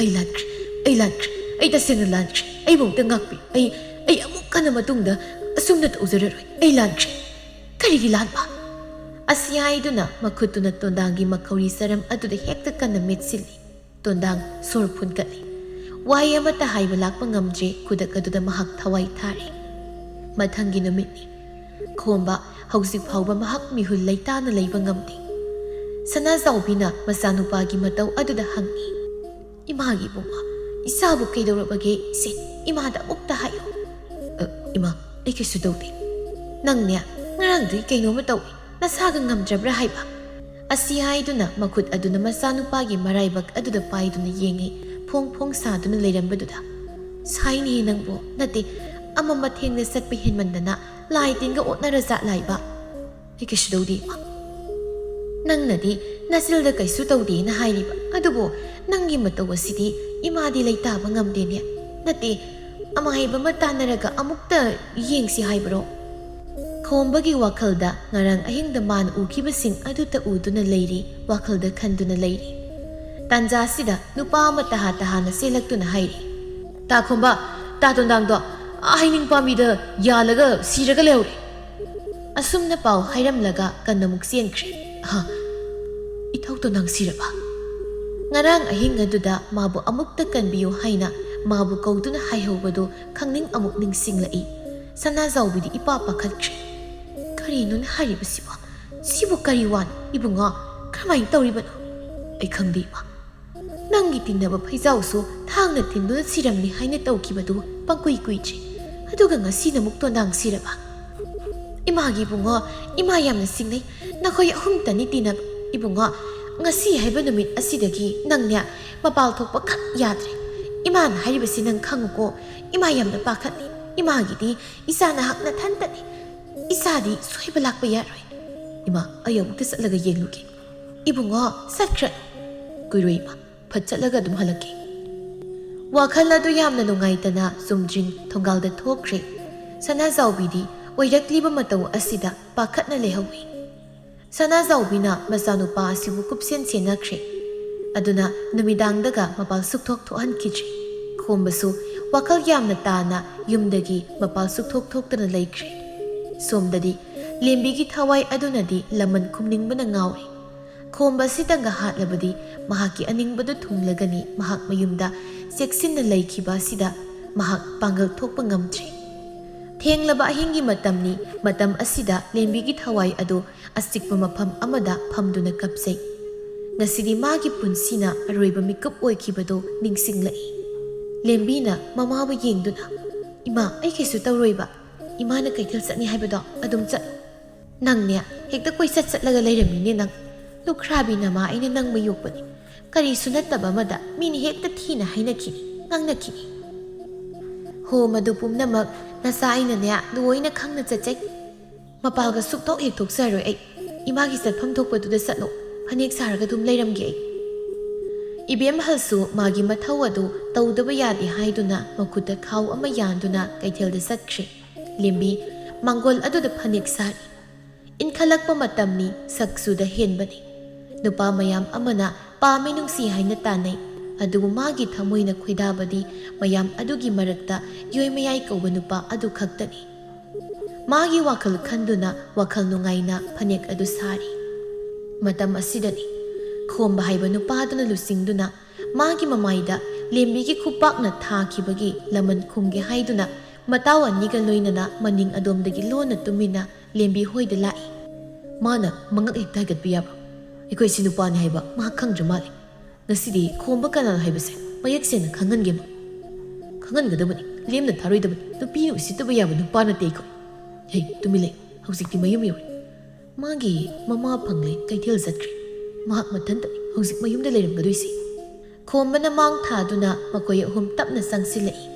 "ꯑꯩ ꯂꯥꯟꯈ꯭ꯔꯦ, ꯑꯩ ꯂꯥꯟꯈ꯭ꯔꯦ, ꯑꯩ ꯇꯁꯦꯡꯅ ꯂꯥꯟꯈ꯭ꯔꯦ꯫ ꯑꯩꯕꯨ ꯑꯝꯇ ꯉꯥꯛꯄꯤꯌꯨ꯫ ꯑꯩ, ꯑꯩ ꯑꯃꯨꯛ ꯍꯟꯅ ꯃꯇꯨꯡꯗ ꯑꯁꯨꯝꯅ ꯇꯧꯖꯔꯔꯣꯏ꯫ ꯑꯩ ꯂꯥꯟꯈ꯭ꯔꯦ꯫" "ꯀꯔꯤꯒꯤ ꯂꯥꯟꯕ?" ꯑꯁꯤ ꯍꯥꯏꯗꯨꯅ ꯃꯈꯨꯠꯇꯨꯅ ꯇꯣꯟꯗꯥꯡꯒꯤ ꯃꯈꯧꯔꯤ ꯆꯔꯝ ꯑꯗꯨꯗ ꯍꯦꯛꯇ ꯀꯟꯅ ꯃꯦꯠꯁꯤꯜꯂꯤ꯫ ꯇꯣꯟꯗꯥꯡ ꯁꯣꯔ ꯐꯨꯟꯀꯠꯂꯤ꯫ ꯋꯥꯍꯩ ꯑꯃꯠꯇ ꯍꯥꯏꯕ ꯂꯥꯛꯄ ꯉꯝꯗ꯭ꯔꯦ꯫ ꯈꯨꯗꯛ ꯑꯗꯨꯗ ꯃꯍꯥꯛ ꯊꯋꯥꯏ ꯊꯥꯔꯦ꯫ ꯃꯊꯪꯒꯤ ꯅꯨꯃꯤꯠꯅꯤ꯫ ꯈꯣꯝꯕ ꯍꯧꯖꯤꯛ ꯐꯥꯎꯕ ꯃꯍꯥꯛ ꯃꯤꯍꯨꯜ ꯂꯩꯇꯥꯅ ꯂꯩꯕ ꯉꯝꯗꯦ꯫ ꯁꯅꯥꯖꯥꯎꯕꯤꯅ ꯃꯆꯥꯅꯨꯄꯥꯒꯤ ꯃꯇꯧ ꯑꯗꯨꯗ ꯍꯪꯉꯤ, "ꯏꯃꯥꯒꯤ ꯏꯕꯨꯡꯉꯣ, ꯏꯆꯥꯕꯨ ꯀꯩꯗꯧꯔꯕꯒꯦ? ꯁꯦ, ꯏꯃꯥꯗ ꯑꯃꯨꯛꯇ ꯍꯥꯏꯌꯨ꯫" "ꯑ, ꯏꯃꯥ, ꯑꯩ ꯀꯩꯁꯨ ꯇꯧꯗꯦ꯫" "ꯅꯪꯅꯦ, ꯉꯔꯥꯡꯗꯨꯒꯤ ꯀꯩꯅꯣꯝꯃ ꯇꯧꯏ, ꯅꯁꯥꯒ ꯉꯝꯗ꯭ꯔꯕ꯭ꯔꯥ ꯍꯥꯏꯕ?" ꯑꯁꯤ ꯍꯥꯏꯗꯨꯅ ꯃꯈꯨꯠ ꯑꯗꯨꯅ ꯃꯆꯥꯅꯨꯄꯥꯒꯤ ꯃꯔꯥꯏꯕꯛ ꯑꯗꯨꯗ ꯄꯥꯏꯗꯨꯅ ꯌꯦꯡꯉꯤ, ꯐꯣꯡ ꯐꯣꯡ ꯁꯥꯗꯨꯅ ꯂꯩꯔꯝꯕꯗꯨꯗ꯫ "ꯁꯥꯏꯅꯦ ꯅꯪꯕꯨ, ꯅꯠꯇꯦ, ꯑꯃ ꯃꯊꯦꯡꯅ ꯆꯠꯄ ꯍꯦꯟꯃꯟꯗꯅ ꯂꯥꯏ ꯇꯤꯟꯒ ꯑꯣꯠꯅꯔ ꯖꯥꯠꯂꯥꯏꯕ?" "ꯑꯩ ꯀꯩꯁꯨ ꯇꯧꯗꯦ, ꯏꯃꯥ꯫" "ꯅꯪꯅꯗꯤ ꯅꯆꯤꯜꯗ ꯀꯩꯁꯨ ꯇꯧꯗꯦꯅ ꯍꯥꯏꯔꯤꯕ, ꯑꯗꯨꯕꯨ ꯅꯪꯒꯤ ꯃꯇꯧ ꯑꯁꯤꯗꯤ ꯏꯃꯥꯗꯤ ꯂꯩꯇꯥꯕ ꯉꯝꯗꯦꯅꯦ꯫ ꯅꯠꯇꯦ, ꯑꯃꯥꯏꯕ ꯑꯃ ꯇꯥꯟꯅꯔꯒ ꯑꯃꯨꯛꯇ ꯌꯦꯡꯁꯤ ꯍꯥꯏꯕ꯭ꯔꯣ?" ꯈꯣꯝꯕꯒꯤ ꯋꯥꯈꯜꯗ ꯉꯔꯥꯡ ꯑꯍꯤꯡꯗ ꯃꯥꯅ ꯎꯈꯤꯕꯁꯤꯡ ꯑꯗꯨꯇ ꯎꯗꯨꯅ ꯂꯩꯔꯤ, ꯋꯥꯈꯜꯗ ꯈꯟꯗꯨꯅ ꯂꯩꯔꯤ꯫ ꯇꯥꯟꯖꯥꯁꯤꯗ ꯅꯨꯄꯥ ꯑꯃ ꯇꯍꯥ ꯇꯍꯥꯅ ꯆꯦꯜꯂꯛꯇꯨꯅ ꯍꯥꯏꯔꯤ, "ꯇꯥ ꯈꯣꯝꯕ, ꯇꯥ ꯇꯣꯟꯗꯥꯡꯗꯣ ꯑꯥ ꯍꯩꯅꯤꯡ ꯄꯥꯝꯕꯤꯗ ꯌꯥꯜꯂꯒ ꯁꯤꯔꯒ ꯂꯩꯍꯧꯔꯦ꯫" ꯑꯁꯨꯝꯅ ꯄꯥꯎ ꯍꯥꯏꯔꯝꯂꯒ ꯀꯟꯅ ꯑꯃꯨꯛ ꯆꯦꯟꯈ꯭ꯔꯦ꯫ "ꯍꯥ, ꯏꯊꯧ ꯇꯣꯟꯗꯥꯡ ꯁꯤꯔꯕ?" ꯉꯔꯥꯡ ꯑꯍꯤꯡ ꯑꯗꯨꯗ ꯃꯥꯕꯨ ꯑꯃꯨꯛꯇ ꯀꯟꯕꯤꯌꯨ ꯍꯥꯏꯅ ꯃꯥꯕꯨ ꯀꯧꯗꯨꯅ ꯍꯥꯏꯍꯧꯕꯗꯨ ꯈꯪꯅꯤꯡ ꯑꯃꯨꯛ ꯅꯤꯡꯁꯤꯡꯂꯛꯏ꯫ ꯁꯅꯥꯖꯥꯎꯕꯤꯗꯤ ꯏꯄꯥ ꯄꯥꯈꯠꯈ꯭ꯔꯦ꯫ "ꯀꯔꯤꯅꯣꯅꯦ ꯍꯥꯏꯔꯤꯕꯁꯤꯕꯣ? ꯁꯤꯕꯨ ꯀꯔꯤ ꯋꯥꯅꯣ? ꯏꯕꯨꯡꯉꯣ, ꯀꯔꯝꯍꯥꯏꯅ ꯇꯧꯔꯤꯕꯅꯣ?" "ꯑꯩ ꯈꯪꯗꯦ, ꯏꯃꯥ꯫ ꯅꯪꯒꯤ ꯇꯤꯟꯅꯕ ꯐꯩꯖꯥꯎꯁꯨ ꯊꯥꯡꯅ ꯊꯤꯟꯗꯨꯅ ꯁꯤꯔꯝꯃꯤ ꯍꯥꯏꯅ ꯇꯧꯈꯤꯕꯗꯨ ꯄꯪꯀꯨꯏ ꯀꯨꯏꯗ꯭ꯔꯤ꯫ ꯑꯗꯨꯒ ꯉꯁꯤꯅ ꯑꯃꯨꯛ ꯇꯣꯟꯗꯥꯡ ꯁꯤꯔꯕ? ꯏꯃꯥꯒꯤ ꯏꯕꯨꯡꯉꯣ, ꯏꯃꯥ ꯌꯥꯝꯅ ꯁꯤꯡꯅꯩ꯫ ꯅꯈꯣꯏ ꯑꯍꯨꯝꯇꯅꯤ ꯇꯤꯟꯅꯕ꯫ ꯏꯕꯨꯡꯉꯣ, ꯉꯁꯤ ꯍꯥꯏꯕ ꯅꯨꯃꯤꯠ ꯑꯁꯤꯗꯒꯤ ꯅꯪꯅꯦ ꯃꯄꯥꯜ ꯊꯣꯛꯄ ꯈꯛ ꯌꯥꯗ꯭ꯔꯦ꯫ ꯏꯃꯥꯅ ꯍꯥꯏꯔꯤꯕꯁꯤ ꯅꯪ ꯈꯪꯉꯨꯀꯣ꯫ ꯏꯃꯥ ꯌꯥꯝꯅ ꯄꯥꯈꯠꯂꯤ꯫ ꯏꯃꯥꯒꯤꯗꯤ ꯏꯆꯥ ꯅꯍꯥꯛ ꯅꯊꯟꯇꯅꯤ꯫ ꯏꯆꯥꯗꯤ ꯁꯣꯏꯕ ꯂꯥꯛꯄ ꯌꯥꯔꯣꯏ꯫ ꯏꯃꯥ, ꯑꯩ ꯑꯃꯨꯛꯇ ꯆꯠꯂꯒ ꯌꯦꯡꯂꯨꯒꯦ꯫ ꯏꯕꯨꯡꯉꯣ, ꯆꯠꯈ꯭ꯔꯅꯨ꯫ ꯀꯨꯏꯔꯣꯏ ꯏꯃꯥ꯫ ꯐꯠ ꯆꯠꯂꯒ ꯑꯗꯨꯝ ꯍꯜꯂꯛꯀꯦ꯫ ꯋꯥꯈꯜ ꯑꯗꯨ ꯌꯥꯝꯅ ꯅꯨꯡꯉꯥꯏꯇꯅ ꯆꯨꯝꯗ꯭ꯔꯤꯡ ꯊꯣꯡꯒꯥꯜꯗ ꯊꯣꯛꯈ꯭ꯔꯦ꯫ ꯁꯅꯥꯖꯥꯎꯕꯤꯗꯤ ꯑꯣꯏꯔꯛꯂꯤꯕ ꯃꯇꯧ ꯑꯁꯤꯗ ꯄꯥꯈꯠꯅ ꯂꯩꯍꯧꯏ꯫ ꯁꯅꯥꯖꯥꯎꯕꯤꯅ ꯃꯆꯥꯅꯨꯄꯥ ꯑꯁꯤꯕꯨ ꯀꯨꯞꯁꯦꯟ ꯁꯦꯟꯅꯈ꯭ꯔꯦ꯫ ꯑꯗꯨꯅ ꯅꯨꯃꯤꯗꯥꯡꯗꯒ ꯃꯄꯥꯜ ꯁꯨꯛꯊꯣꯛ ꯊꯣꯛꯍꯟꯈꯤꯗ꯭ꯔꯦ꯫ ꯈꯣꯝꯕꯁꯨ ꯋꯥꯈꯜ ꯌꯥꯝꯅ ꯇꯥꯅ ꯌꯨꯝꯗꯒꯤ ꯃꯄꯥꯜ ꯁꯨꯛꯊꯣꯛ ꯊꯣꯛꯇꯅ ꯂꯩꯈ꯭ꯔꯦ꯫ ꯁꯣꯝꯗꯗꯤ ꯂꯦꯝꯕꯤꯒꯤ ꯊꯋꯥꯏ ꯑꯗꯨꯅꯗꯤ ꯂꯃꯟ ꯈꯨꯝꯅꯤꯡꯕꯅ ꯉꯥꯎꯔꯦ꯫ ꯈꯣꯝꯕ ꯑꯁꯤꯇꯪꯒ ꯍꯥꯠꯂꯕꯗꯤ ꯃꯍꯥꯛꯀꯤ ꯑꯅꯤꯡꯕꯗꯨ ꯊꯨꯡꯂꯒꯅꯤ꯫ ꯃꯍꯥꯛ ꯃꯌꯨꯝꯗ ꯆꯦꯛꯁꯤꯟꯅ ꯂꯩꯈꯤꯕ ꯑꯁꯤꯗ ꯃꯍꯥꯛ ꯄꯥꯡꯒꯜ ꯊꯣꯛꯄ ꯉꯝꯗ꯭ꯔꯦ꯫ ꯊꯦꯡꯂꯕ ꯑꯍꯤꯡꯒꯤ ꯃꯇꯝꯅꯤ꯫ ꯃꯇꯝ ꯑꯁꯤꯗ ꯂꯦꯝꯕꯤꯒꯤ ꯊꯋꯥꯏ ꯑꯗꯨ ꯑꯆꯤꯛꯄ ꯃꯐꯝ ꯑꯃꯗ ꯐꯝꯗꯨꯅ ꯀꯞꯆꯩ꯫ ꯉꯁꯤꯗꯤ ꯃꯥꯒꯤ ꯄꯨꯟꯁꯤꯅ ꯑꯔꯣꯏꯕ ꯃꯤꯀꯨꯞ ꯑꯣꯏꯈꯤꯕꯗꯨ ꯅꯤꯡꯁꯤꯡꯂꯛꯏ꯫ ꯂꯦꯝꯕꯤꯅ ꯃꯃꯥꯕꯨ ꯌꯦꯡꯗꯨꯅ, "ꯏꯃꯥ, ꯑꯩ ꯀꯩꯁꯨ ꯇꯧꯔꯣꯏꯕ꯫ ꯏꯃꯥꯅ ꯀꯩꯊꯦꯜ ꯆꯠꯅꯤ ꯍꯥꯏꯕꯗꯣ ꯑꯗꯨꯝ ꯆꯠꯂꯨ꯫ ꯅꯪꯅꯦ, ꯍꯦꯛꯇ ꯀꯣꯏꯆꯠ ꯆꯠꯂꯒ ꯂꯩꯔꯝꯃꯤꯅꯦ ꯅꯪ꯫ ꯂꯨꯈ꯭ꯔꯥꯕꯤ ꯅꯃꯥ ꯑꯩꯅ ꯅꯪꯕꯨ ꯌꯣꯛꯄꯅꯤ꯫ ꯀꯔꯤꯁꯨ ꯅꯠꯇꯕ ꯑꯃꯗ ꯃꯤꯅ ꯍꯦꯛꯇ ꯊꯤꯅ ꯍꯥꯏꯅꯈꯤꯅꯤ, ꯉꯥꯡꯅꯈꯤꯅꯤ꯫ ꯍꯣ, ꯃꯗꯨ ꯄꯨꯝꯅꯃꯛ ꯅꯆꯥ ꯑꯩꯅꯅꯦ ꯂꯣꯏꯅ ꯈꯪꯅ ꯆꯠꯆꯩ꯫ ꯃꯄꯥꯜꯒ ꯁꯨꯛꯊꯣꯛ ꯍꯦꯛ ꯊꯣꯛꯆꯔꯣꯏ ꯑꯩ꯫ ꯏꯃꯥꯒꯤ ꯆꯠꯐꯝ ꯊꯣꯛꯄꯗꯨꯗ ꯆꯠꯂꯣ꯫ ꯐꯅꯦꯛ ꯁꯥꯔꯒ ꯑꯗꯨꯝ ꯂꯩꯔꯝꯒꯦ ꯑꯩ꯫" ꯏꯕꯦꯝꯍꯜꯁꯨ ꯃꯥꯒꯤ ꯃꯊꯧ ꯑꯗꯨ ꯇꯧꯗꯕ ꯌꯥꯗꯦ ꯍꯥꯏꯗꯨꯅ ꯃꯈꯨꯠꯇ ꯈꯥꯎ ꯑꯃ ꯌꯥꯟꯗꯨꯅ ꯀꯩꯊꯦꯜꯗ ꯆꯠꯈ꯭ꯔꯦ꯫ ꯂꯦꯝꯕꯤ ꯃꯥꯡꯒꯣꯜ ꯑꯗꯨꯗ ꯐꯅꯦꯛ ꯁꯥꯔꯤ꯫ ꯏꯟꯈꯠꯂꯛꯄ ꯃꯇꯝꯅꯤ, ꯁꯛꯁꯨꯗ ꯍꯦꯟꯕꯅꯤ꯫ ꯅꯨꯄꯥ ꯃꯌꯥꯝ ꯑꯃꯅ ꯄꯥꯝꯃꯤ ꯅꯨꯡꯁꯤ ꯍꯥꯏꯅ ꯇꯥꯟꯅꯩ, ꯑꯗꯨꯕꯨ ꯃꯥꯒꯤ ꯊꯃꯣꯏꯅ ꯈꯣꯏꯗꯥꯕꯗꯤ ꯃꯌꯥꯝ ꯑꯗꯨꯒꯤ ꯃꯔꯛꯇ ꯌꯣꯏꯃꯌꯥꯏ ꯀꯧꯕ ꯅꯨꯄꯥ ꯑꯗꯨ ꯈꯛꯇꯅꯤ꯫ ꯃꯥꯒꯤ ꯋꯥꯈꯜ ꯈꯟꯗꯨꯅ ꯋꯥꯈꯜ ꯅꯨꯡꯉꯥꯏꯅ ꯐꯅꯦꯛ ꯑꯗꯨ ꯁꯥꯔꯤ꯫ ꯃꯇꯝ ꯑꯁꯤꯗꯅꯤ ꯈꯣꯝꯕ ꯍꯥꯏꯕ ꯅꯨꯄꯥꯗꯨꯅ ꯂꯨꯆꯤꯡꯗꯨꯅ ꯃꯥꯒꯤ ꯃꯃꯥꯏꯗ ꯂꯦꯝꯕꯤꯒꯤ ꯈꯨꯄꯥꯛꯅ ꯊꯥꯈꯤꯕꯒꯤ ꯂꯃꯟ ꯈꯨꯝꯒꯦ ꯍꯥꯏꯗꯨꯅ ꯃꯇꯥꯎ ꯑꯅꯤꯒ ꯂꯣꯏꯅꯅ ꯃꯅꯤꯡ ꯑꯗꯣꯝꯗꯒꯤ ꯂꯣꯟꯅ ꯇꯨꯃꯤꯟꯅ ꯂꯦꯝꯕꯤ ꯍꯣꯏꯗ ꯂꯥꯛꯏ꯫ "ꯃꯥꯅ ꯃꯉꯛ ꯍꯦꯛꯇ ꯍꯥꯏꯒꯠꯄ ꯌꯥꯕ꯭ꯔꯥ? ꯑꯩꯈꯣꯏ ꯁꯤ ꯅꯨꯄꯥꯅꯤ ꯍꯥꯏꯕ ꯃꯍꯥꯛ ꯈꯪꯗ꯭ꯔ ꯃꯥꯜꯂꯦ꯫ ꯉꯁꯤꯗꯤ ꯈꯣꯝꯕ ꯀꯅꯥꯅꯣ ꯍꯥꯏꯕꯁꯦ ꯃꯌꯦꯛ ꯁꯦꯡꯅ ꯈꯪꯍꯟꯒꯦ, ꯃꯥ꯫ ꯈꯪꯍꯟꯒꯗꯕꯅꯤ, ꯂꯦꯝꯅ ꯊꯥꯔꯣꯏꯗꯕꯅꯤ꯫ ꯅꯨꯄꯤꯅ ꯎꯁꯤꯠꯇꯕ ꯌꯥꯕ ꯅꯨꯄꯥ ꯅꯠꯇꯦ ꯑꯩꯈꯣꯏ꯫ ꯍꯦ, ꯇꯨꯃꯤꯟ ꯂꯩ, ꯍꯧꯖꯤꯛꯇꯤ ꯃꯌꯨꯝ ꯌꯧꯔꯦ꯫ ꯃꯥꯒꯤ ꯃꯃꯥ ꯐꯪꯂꯦ, ꯀꯩꯊꯦꯜ ꯆꯠꯈ꯭ꯔꯦ꯫ ꯃꯍꯥꯛ ꯃꯊꯟꯇꯅꯤ ꯍꯧꯖꯤꯛ ꯃꯌꯨꯝꯗ ꯂꯩꯔꯝꯒꯗꯣꯏꯁꯦ꯫ ꯈꯣꯝꯕꯅ ꯃꯥꯡ ꯊꯥꯗꯨꯅ ꯃꯈꯣꯏ ꯑꯍꯨꯝ ꯇꯞꯅ ꯆꯪꯁꯤꯜꯂꯛꯏ꯫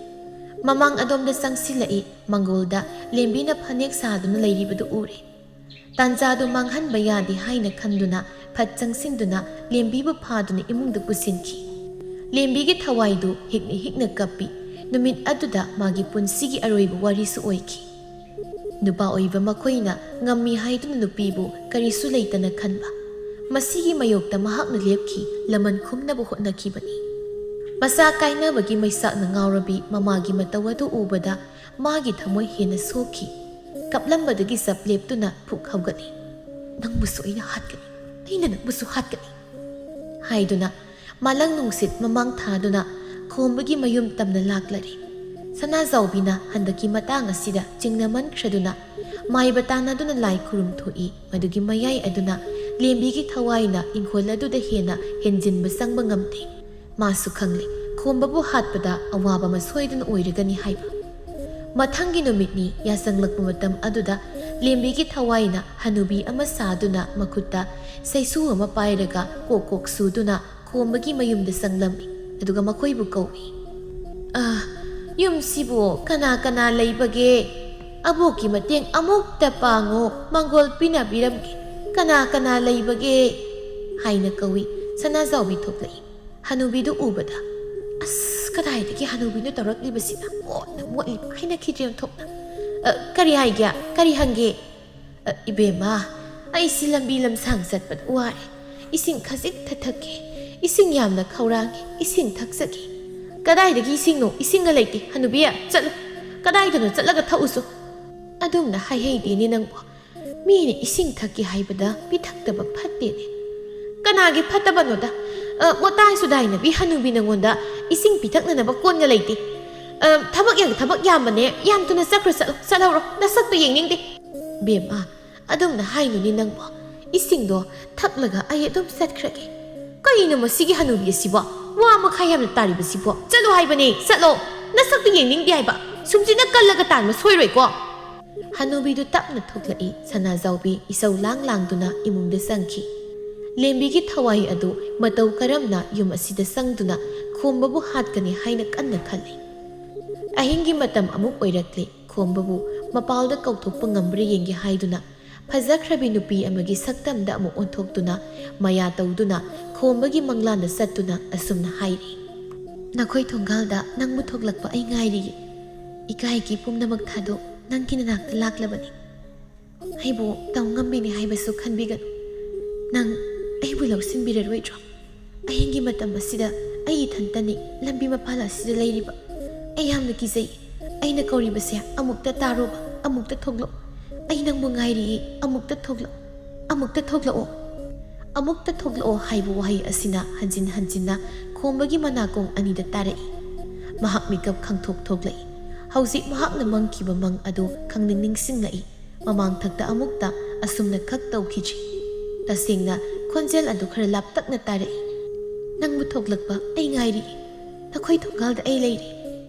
ꯃꯃꯥꯡ ꯑꯗꯣꯝꯗ ꯆꯪꯁꯤꯜꯂꯛꯏ꯫ ꯃꯪꯒꯣꯜꯗ ꯂꯦꯝꯕꯤꯅ ꯐꯅꯦꯛ ꯁꯥꯗꯨꯅ ꯂꯩꯔꯤꯕꯗꯨ ꯎꯔꯦ꯫ ꯇꯥꯟꯖꯥꯗꯨ ꯃꯥꯡꯍꯟꯕ ꯌꯥꯗꯦ ꯍꯥꯏꯅ ꯈꯟꯗꯨꯅ ꯐꯠ ꯆꯪꯁꯤꯟꯗꯨꯅ ꯂꯦꯝꯕꯤꯕꯨ ꯐꯥꯗꯨꯅ ꯏꯃꯨꯡꯗ ꯄꯨꯁꯤꯟꯈꯤ꯫ ꯂꯦꯝꯕꯤꯒꯤ ꯊꯋꯥꯏꯗꯨ ꯍꯤꯛꯅ ꯍꯤꯛꯅ ꯀꯞꯄꯤ꯫ ꯅꯨꯃꯤꯠ ꯑꯗꯨꯗ ꯃꯥꯒꯤ ꯄꯨꯟꯁꯤꯒꯤ ꯑꯔꯣꯏꯕ ꯋꯥꯔꯤꯁꯨ ꯑꯣꯏꯈꯤ꯫ ꯅꯨꯄꯥ ꯑꯣꯏꯕ ꯃꯈꯣꯏꯅ ꯉꯝꯃꯤ ꯍꯥꯏꯗꯨꯅ ꯅꯨꯄꯤꯕꯨ ꯀꯔꯤꯁꯨ ꯂꯩꯇꯅ ꯈꯟꯕ꯫ ꯃꯁꯤꯒꯤ ꯃꯥꯌꯣꯛꯇ ꯃꯍꯥꯛꯅ ꯂꯦꯞꯈꯤ, ꯂꯃꯟ ꯈꯨꯝꯅꯕ ꯍꯣꯠꯅꯈꯤꯕꯅꯤ꯫ ꯃꯆꯥ ꯀꯥꯏꯅꯕꯒꯤ ꯃꯩꯁꯥꯛꯅ ꯉꯥꯎꯔꯕꯤ ꯃꯃꯥꯒꯤ ꯃꯇꯧ ꯑꯗꯨ ꯎꯕꯗ ꯃꯥꯒꯤ ꯊꯃꯣꯏ ꯍꯦꯟꯅ ꯁꯣꯛꯈꯤ꯫ ꯀꯞꯂꯝꯕꯗꯒꯤ ꯆꯞ ꯂꯦꯞꯇꯨꯅ ꯐꯨꯛ ꯍꯧꯒꯠꯂꯤ꯫ "ꯅꯪꯕꯨꯁꯨ ꯑꯩꯅ ꯍꯥꯠꯀꯅꯤ, ꯑꯩꯅ ꯅꯪꯕꯨꯁꯨ ꯍꯥꯠꯀꯅꯤ" ꯍꯥꯏꯗꯨꯅ ꯃꯥꯂꯪ ꯅꯨꯡꯁꯤꯠ ꯃꯃꯥꯡ ꯊꯥꯗꯨꯅ ꯈꯣꯝꯕꯒꯤ ꯃꯌꯨꯝ ꯇꯝꯅ ꯂꯥꯛꯂꯔꯦ꯫ ꯁꯅꯥꯖꯥꯎꯕꯤꯅ ꯍꯟꯗꯛꯀꯤ ꯃꯇꯥꯡ ꯑꯁꯤꯗ ꯆꯤꯡꯅꯃꯟꯈ꯭ꯔꯗꯨꯅ ꯃꯥꯏꯕ ꯇꯥꯟꯅꯗꯨꯅ ꯂꯥꯏ ꯈꯨꯔꯨꯝ ꯊꯣꯛꯏ꯫ ꯃꯗꯨꯒꯤ ꯃꯌꯥꯏ ꯑꯗꯨꯅ ꯂꯦꯝꯕꯤꯒꯤ ꯊꯋꯥꯏꯅ ꯏꯪꯈꯣꯜ ꯑꯗꯨꯗ ꯍꯦꯟꯅ ꯍꯦꯟꯖꯤꯟꯕ ꯆꯪꯕ ꯉꯝꯗꯦ꯫ ꯃꯥꯁꯨ ꯈꯪꯂꯦ, ꯈꯣꯝꯕꯕꯨ ꯍꯥꯠꯄꯗ ꯑꯋꯥꯕ ꯑꯃ ꯁꯣꯏꯗꯅ ꯑꯣꯏꯔꯒꯅꯤ ꯍꯥꯏꯕ꯫ ꯃꯊꯪꯒꯤ ꯅꯨꯃꯤꯠꯅꯤ ꯌꯥꯆꯪꯂꯛꯄ ꯃꯇꯝ ꯑꯗꯨꯗ ꯂꯦꯝꯕꯤꯒꯤ ꯊꯋꯥꯏꯅ ꯍꯅꯨꯕꯤ ꯑꯃ ꯁꯥꯗꯨꯅ ꯃꯈꯨꯠꯇ ꯆꯩꯁꯨ ꯑꯃ ꯄꯥꯏꯔꯒ ꯀꯣꯛ ꯀꯣꯛ ꯁꯨꯗꯨꯅ ꯈꯣꯝꯕꯒꯤ ꯃꯌꯨꯝꯗ ꯆꯪꯂꯝꯃꯤ꯫ ꯑꯗꯨꯒ ꯃꯈꯣꯏꯕꯨ ꯀꯧꯏ꯫ "ꯑ, ꯌꯨꯝꯁꯤꯕꯨ ꯀꯅꯥ ꯀꯅꯥ ꯂꯩꯕꯒꯦ? ꯑꯕꯣꯛꯀꯤ ꯃꯇꯦꯡ ꯑꯃꯨꯛꯇ ꯄꯥꯡꯉꯨ, ꯃꯪꯒꯣꯜ ꯄꯤꯅꯕꯤꯔꯝꯒꯦ꯫ ꯀꯅꯥ ꯀꯅꯥ ꯂꯩꯕꯒꯦ?" ꯍꯥꯏꯅ ꯀꯧꯏ꯫ ꯁꯅꯥꯖꯥꯎꯕꯤ ꯊꯣꯛꯂꯛꯏ꯫ ꯍꯅꯨꯕꯤꯗꯨ ꯎꯕꯗ, "ꯑꯁ, ꯀꯗꯥꯏꯗꯒꯤ ꯍꯅꯨꯕꯤꯅꯣ ꯇꯧꯔꯛꯂꯤꯕꯁꯤꯅ? ꯃꯣꯠꯅ ꯃꯣꯠꯂꯤꯕ ꯍꯩꯅꯈꯤꯗ꯭ꯔꯦ ꯑꯣꯟꯊꯣꯛꯅ꯫ ꯑ, ꯀꯔꯤ ꯍꯥꯏꯒꯦ? ꯀꯔꯤ ꯍꯪꯒꯦ?" "ꯑ, ꯏꯕꯦꯝꯃ, ꯑꯩꯁꯤ ꯂꯝꯕꯤ ꯂꯝꯁꯥꯡ ꯆꯠꯄꯗ ꯋꯥꯔꯦ꯫ ꯏꯁꯤꯡ ꯈꯖꯤꯛꯇ ꯊꯛꯀꯦ꯫ ꯏꯁꯤꯡ ꯌꯥꯝꯅ ꯈꯧꯔꯥꯡꯉꯦ꯫ ꯏꯁꯤꯡ ꯊꯛꯆꯒꯦ꯫" "ꯀꯗꯥꯏꯗꯒꯤ ꯏꯁꯤꯡꯅꯣ? ꯏꯁꯤꯡꯒ ꯂꯩꯇꯦ, ꯍꯅꯨꯕꯤ꯫ ꯆꯠꯂꯨ꯫ ꯀꯗꯥꯏꯗꯅꯣ ꯆꯠꯂꯒ ꯊꯛꯎꯁꯨ꯫" "ꯑꯗꯨꯝꯅ ꯍꯥꯏꯍꯩꯗꯦꯅꯦ ꯅꯪꯕꯨ꯫ ꯃꯤꯅ ꯏꯁꯤꯡ ꯊꯛꯀꯦ ꯍꯥꯏꯕꯗ ꯄꯤꯊꯛꯇꯕ ꯐꯠꯇꯦꯅꯦ꯫" "ꯀꯅꯥꯒꯤ ꯐꯠꯇꯕꯅꯣꯗ? ꯑ, ꯃꯣꯇꯥꯏ ꯁꯨꯗꯥꯏꯅꯕꯤ ꯍꯅꯨꯕꯤ, ꯅꯉꯣꯟꯗ ꯏꯁꯤꯡ ꯄꯤꯊꯛꯅꯅꯕ ꯀꯣꯟꯒ ꯂꯩꯇꯦ꯫ ꯑ, ꯊꯕꯛ ꯌꯥꯝ, ꯊꯕꯛ ꯌꯥꯝꯕꯅꯦ꯫ ꯌꯥꯝ ꯊꯨꯅ ꯆꯠꯈ꯭ꯔꯣ, ꯆꯠꯂꯣ, ꯆꯠꯍꯧꯔꯣ꯫ ꯅꯁꯛꯇꯣ ꯌꯦꯡꯅꯤꯡꯗꯦ꯫" "ꯕꯦꯝꯃ, ꯑꯗꯨꯝꯅ ꯍꯥꯏꯅꯨꯅꯦ ꯅꯪꯕꯣ꯫ ꯏꯁꯤꯡꯗꯣ ꯊꯛꯂꯒ ꯑꯩ ꯑꯗꯨꯝ ꯆꯠꯈ꯭ꯔꯒꯦ꯫ "ꯀꯩꯅꯣ ꯃꯁꯤꯒꯤ ꯍꯅꯨꯕꯤ ꯑꯁꯤꯕꯣ? ꯋꯥ ꯃꯈꯥ ꯌꯥꯝꯅ ꯇꯥꯔꯤꯕꯁꯤꯕꯣ? ꯆꯠꯂꯣ ꯍꯥꯏꯕꯅꯦ, ꯆꯠꯂꯣ! ꯅꯁꯛꯇꯨ ꯌꯦꯡꯅꯤꯡꯗꯦ ꯍꯥꯏꯕ꯫ ꯁꯨꯝꯁꯤꯅ ꯀꯜꯂꯒ ꯇꯥꯟꯕ ꯁꯣꯏꯔꯣꯏꯀꯣ!" ꯍꯅꯨꯕꯤꯗꯨ ꯇꯞꯅ ꯊꯣꯛꯂꯛꯏ꯫ ꯁꯅꯥꯖꯥꯎꯕꯤ ꯏꯁꯧ ꯂꯥꯡ ꯂꯥꯡꯗꯨꯅ ꯏꯃꯨꯡꯗ ꯆꯪꯈꯤ꯫ ꯂꯦꯝꯕꯤꯒꯤ ꯊꯋꯥꯏ ꯑꯗꯨ ꯃꯇꯧ ꯀꯔꯝꯅ ꯌꯨꯝ ꯑꯁꯤꯗ ꯆꯪꯗꯨꯅ ꯈꯣꯝꯕꯕꯨ ꯍꯥꯠꯀꯅꯤ ꯍꯥꯏꯅ ꯀꯟꯅ ꯈꯜꯂꯤ꯫ ꯑꯍꯤꯡꯒꯤ ꯃꯇꯝ ꯑꯃꯨꯛ ꯑꯣꯏꯔꯛꯂꯦ꯫ ꯈꯣꯝꯕꯕꯨ ꯃꯄꯥꯜꯗ ꯀꯧꯊꯣꯛꯄ ꯉꯝꯕ꯭ꯔꯥ ꯌꯦꯡꯒꯦ ꯍꯥꯏꯗꯨꯅ ꯐꯖꯈ꯭ꯔꯕꯤ ꯅꯨꯄꯤ ꯑꯃꯒꯤ ꯁꯛꯇꯝꯗ ꯑꯃꯨꯛ ꯑꯣꯟꯊꯣꯛꯇꯨꯅ ꯃꯌꯥ ꯇꯧꯗꯨꯅ ꯈꯣꯝꯕꯒꯤ ꯃꯪꯂꯥꯟꯗ ꯆꯠꯇꯨꯅ ꯑꯁꯨꯝꯅ ꯍꯥꯏꯔꯤ: "ꯅꯈꯣꯏ ꯊꯣꯡꯒꯥꯜꯗ ꯅꯪꯕꯨ ꯊꯣꯛꯂꯛꯄ ꯑꯩ ꯉꯥꯏꯔꯤꯌꯦ꯫ ꯏꯀꯥꯏꯒꯤ ꯄꯨꯝꯅꯃꯛ ꯊꯥꯗꯣꯛ ꯅꯪꯒꯤ ꯅꯅꯥꯛꯇ ꯂꯥꯛꯂꯕꯅꯤ꯫ ꯑꯩꯕꯨ ꯇꯧ ꯉꯝꯕꯤꯅꯤ ꯍꯥꯏꯕꯁꯨ ꯈꯟꯕꯤꯒꯅꯨ꯫ ꯅꯪ ꯑꯩꯕꯨ ꯂꯧꯁꯤꯟꯕꯤꯔꯔꯣꯏꯗ꯭ꯔꯣ? ꯑꯍꯤꯡꯒꯤ ꯃꯇꯝ ꯑꯁꯤꯗ ꯑꯩ ꯏꯊꯟꯇꯅꯤ ꯂꯝꯕꯤ ꯃꯄꯥꯜ ꯑꯁꯤꯗ ꯂꯩꯔꯤꯕ꯫ ꯑꯩ ꯌꯥꯝꯅ ꯀꯤꯖꯩ꯫ ꯑꯩꯅ ꯀꯧꯔꯤꯕꯁꯦ ꯑꯃꯨꯛꯇ ꯇꯥꯔꯣꯕ, ꯑꯃꯨꯛꯇ ꯊꯣꯛꯂꯛꯑꯣ꯫ ꯑꯩ ꯅꯪꯕꯨ ꯉꯥꯏꯔꯤꯌꯦ, ꯑꯃꯨꯛꯇ ꯊꯣꯛꯂꯛꯑꯣ, ꯑꯃꯨꯛꯇ ꯊꯣꯛꯂꯛꯑꯣ꯫" "ꯑꯃꯨꯛꯇ ꯊꯣꯛꯂꯛꯑꯣ" ꯍꯥꯏꯕ ꯋꯥꯍꯩ ꯑꯁꯤꯅ ꯍꯟꯖꯤꯟ ꯍꯟꯖꯤꯟꯅ ꯈꯣꯝꯕꯒꯤ ꯃꯅꯥꯀꯣꯡ ꯑꯅꯤꯗ ꯇꯥꯔꯛꯏ꯫ ꯃꯍꯥꯛ ꯃꯤꯀꯞ ꯈꯪꯊꯣꯛ ꯊꯣꯛꯂꯛꯏ꯫ ꯍꯧꯖꯤꯛ ꯃꯍꯥꯛꯅ ꯃꯪꯈꯤꯕ ꯃꯪ ꯑꯗꯨ ꯈꯪꯅꯤꯡ ꯅꯤꯡꯁꯤꯡꯂꯛꯏ꯫ ꯃꯃꯥꯡꯊꯛꯇ ꯑꯃꯨꯛꯇ ꯑꯁꯨꯝꯅ ꯈꯛ ꯇꯧꯈꯤꯗ꯭ꯔꯤ꯫ ꯇꯁꯦꯡꯅ ꯈꯣꯟꯖꯦꯜ ꯑꯗꯨ ꯈꯔ ꯂꯥꯞꯇꯛꯅ ꯇꯥꯔꯛꯏ꯫ "ꯅꯪꯕꯨ ꯊꯣꯛꯂꯛꯄ ꯑꯩ ꯉꯥꯏꯔꯤ꯫ ꯅꯈꯣꯏ ꯊꯣꯡꯒꯥꯜꯗ ꯑꯩ ꯂꯩꯔꯤ꯫"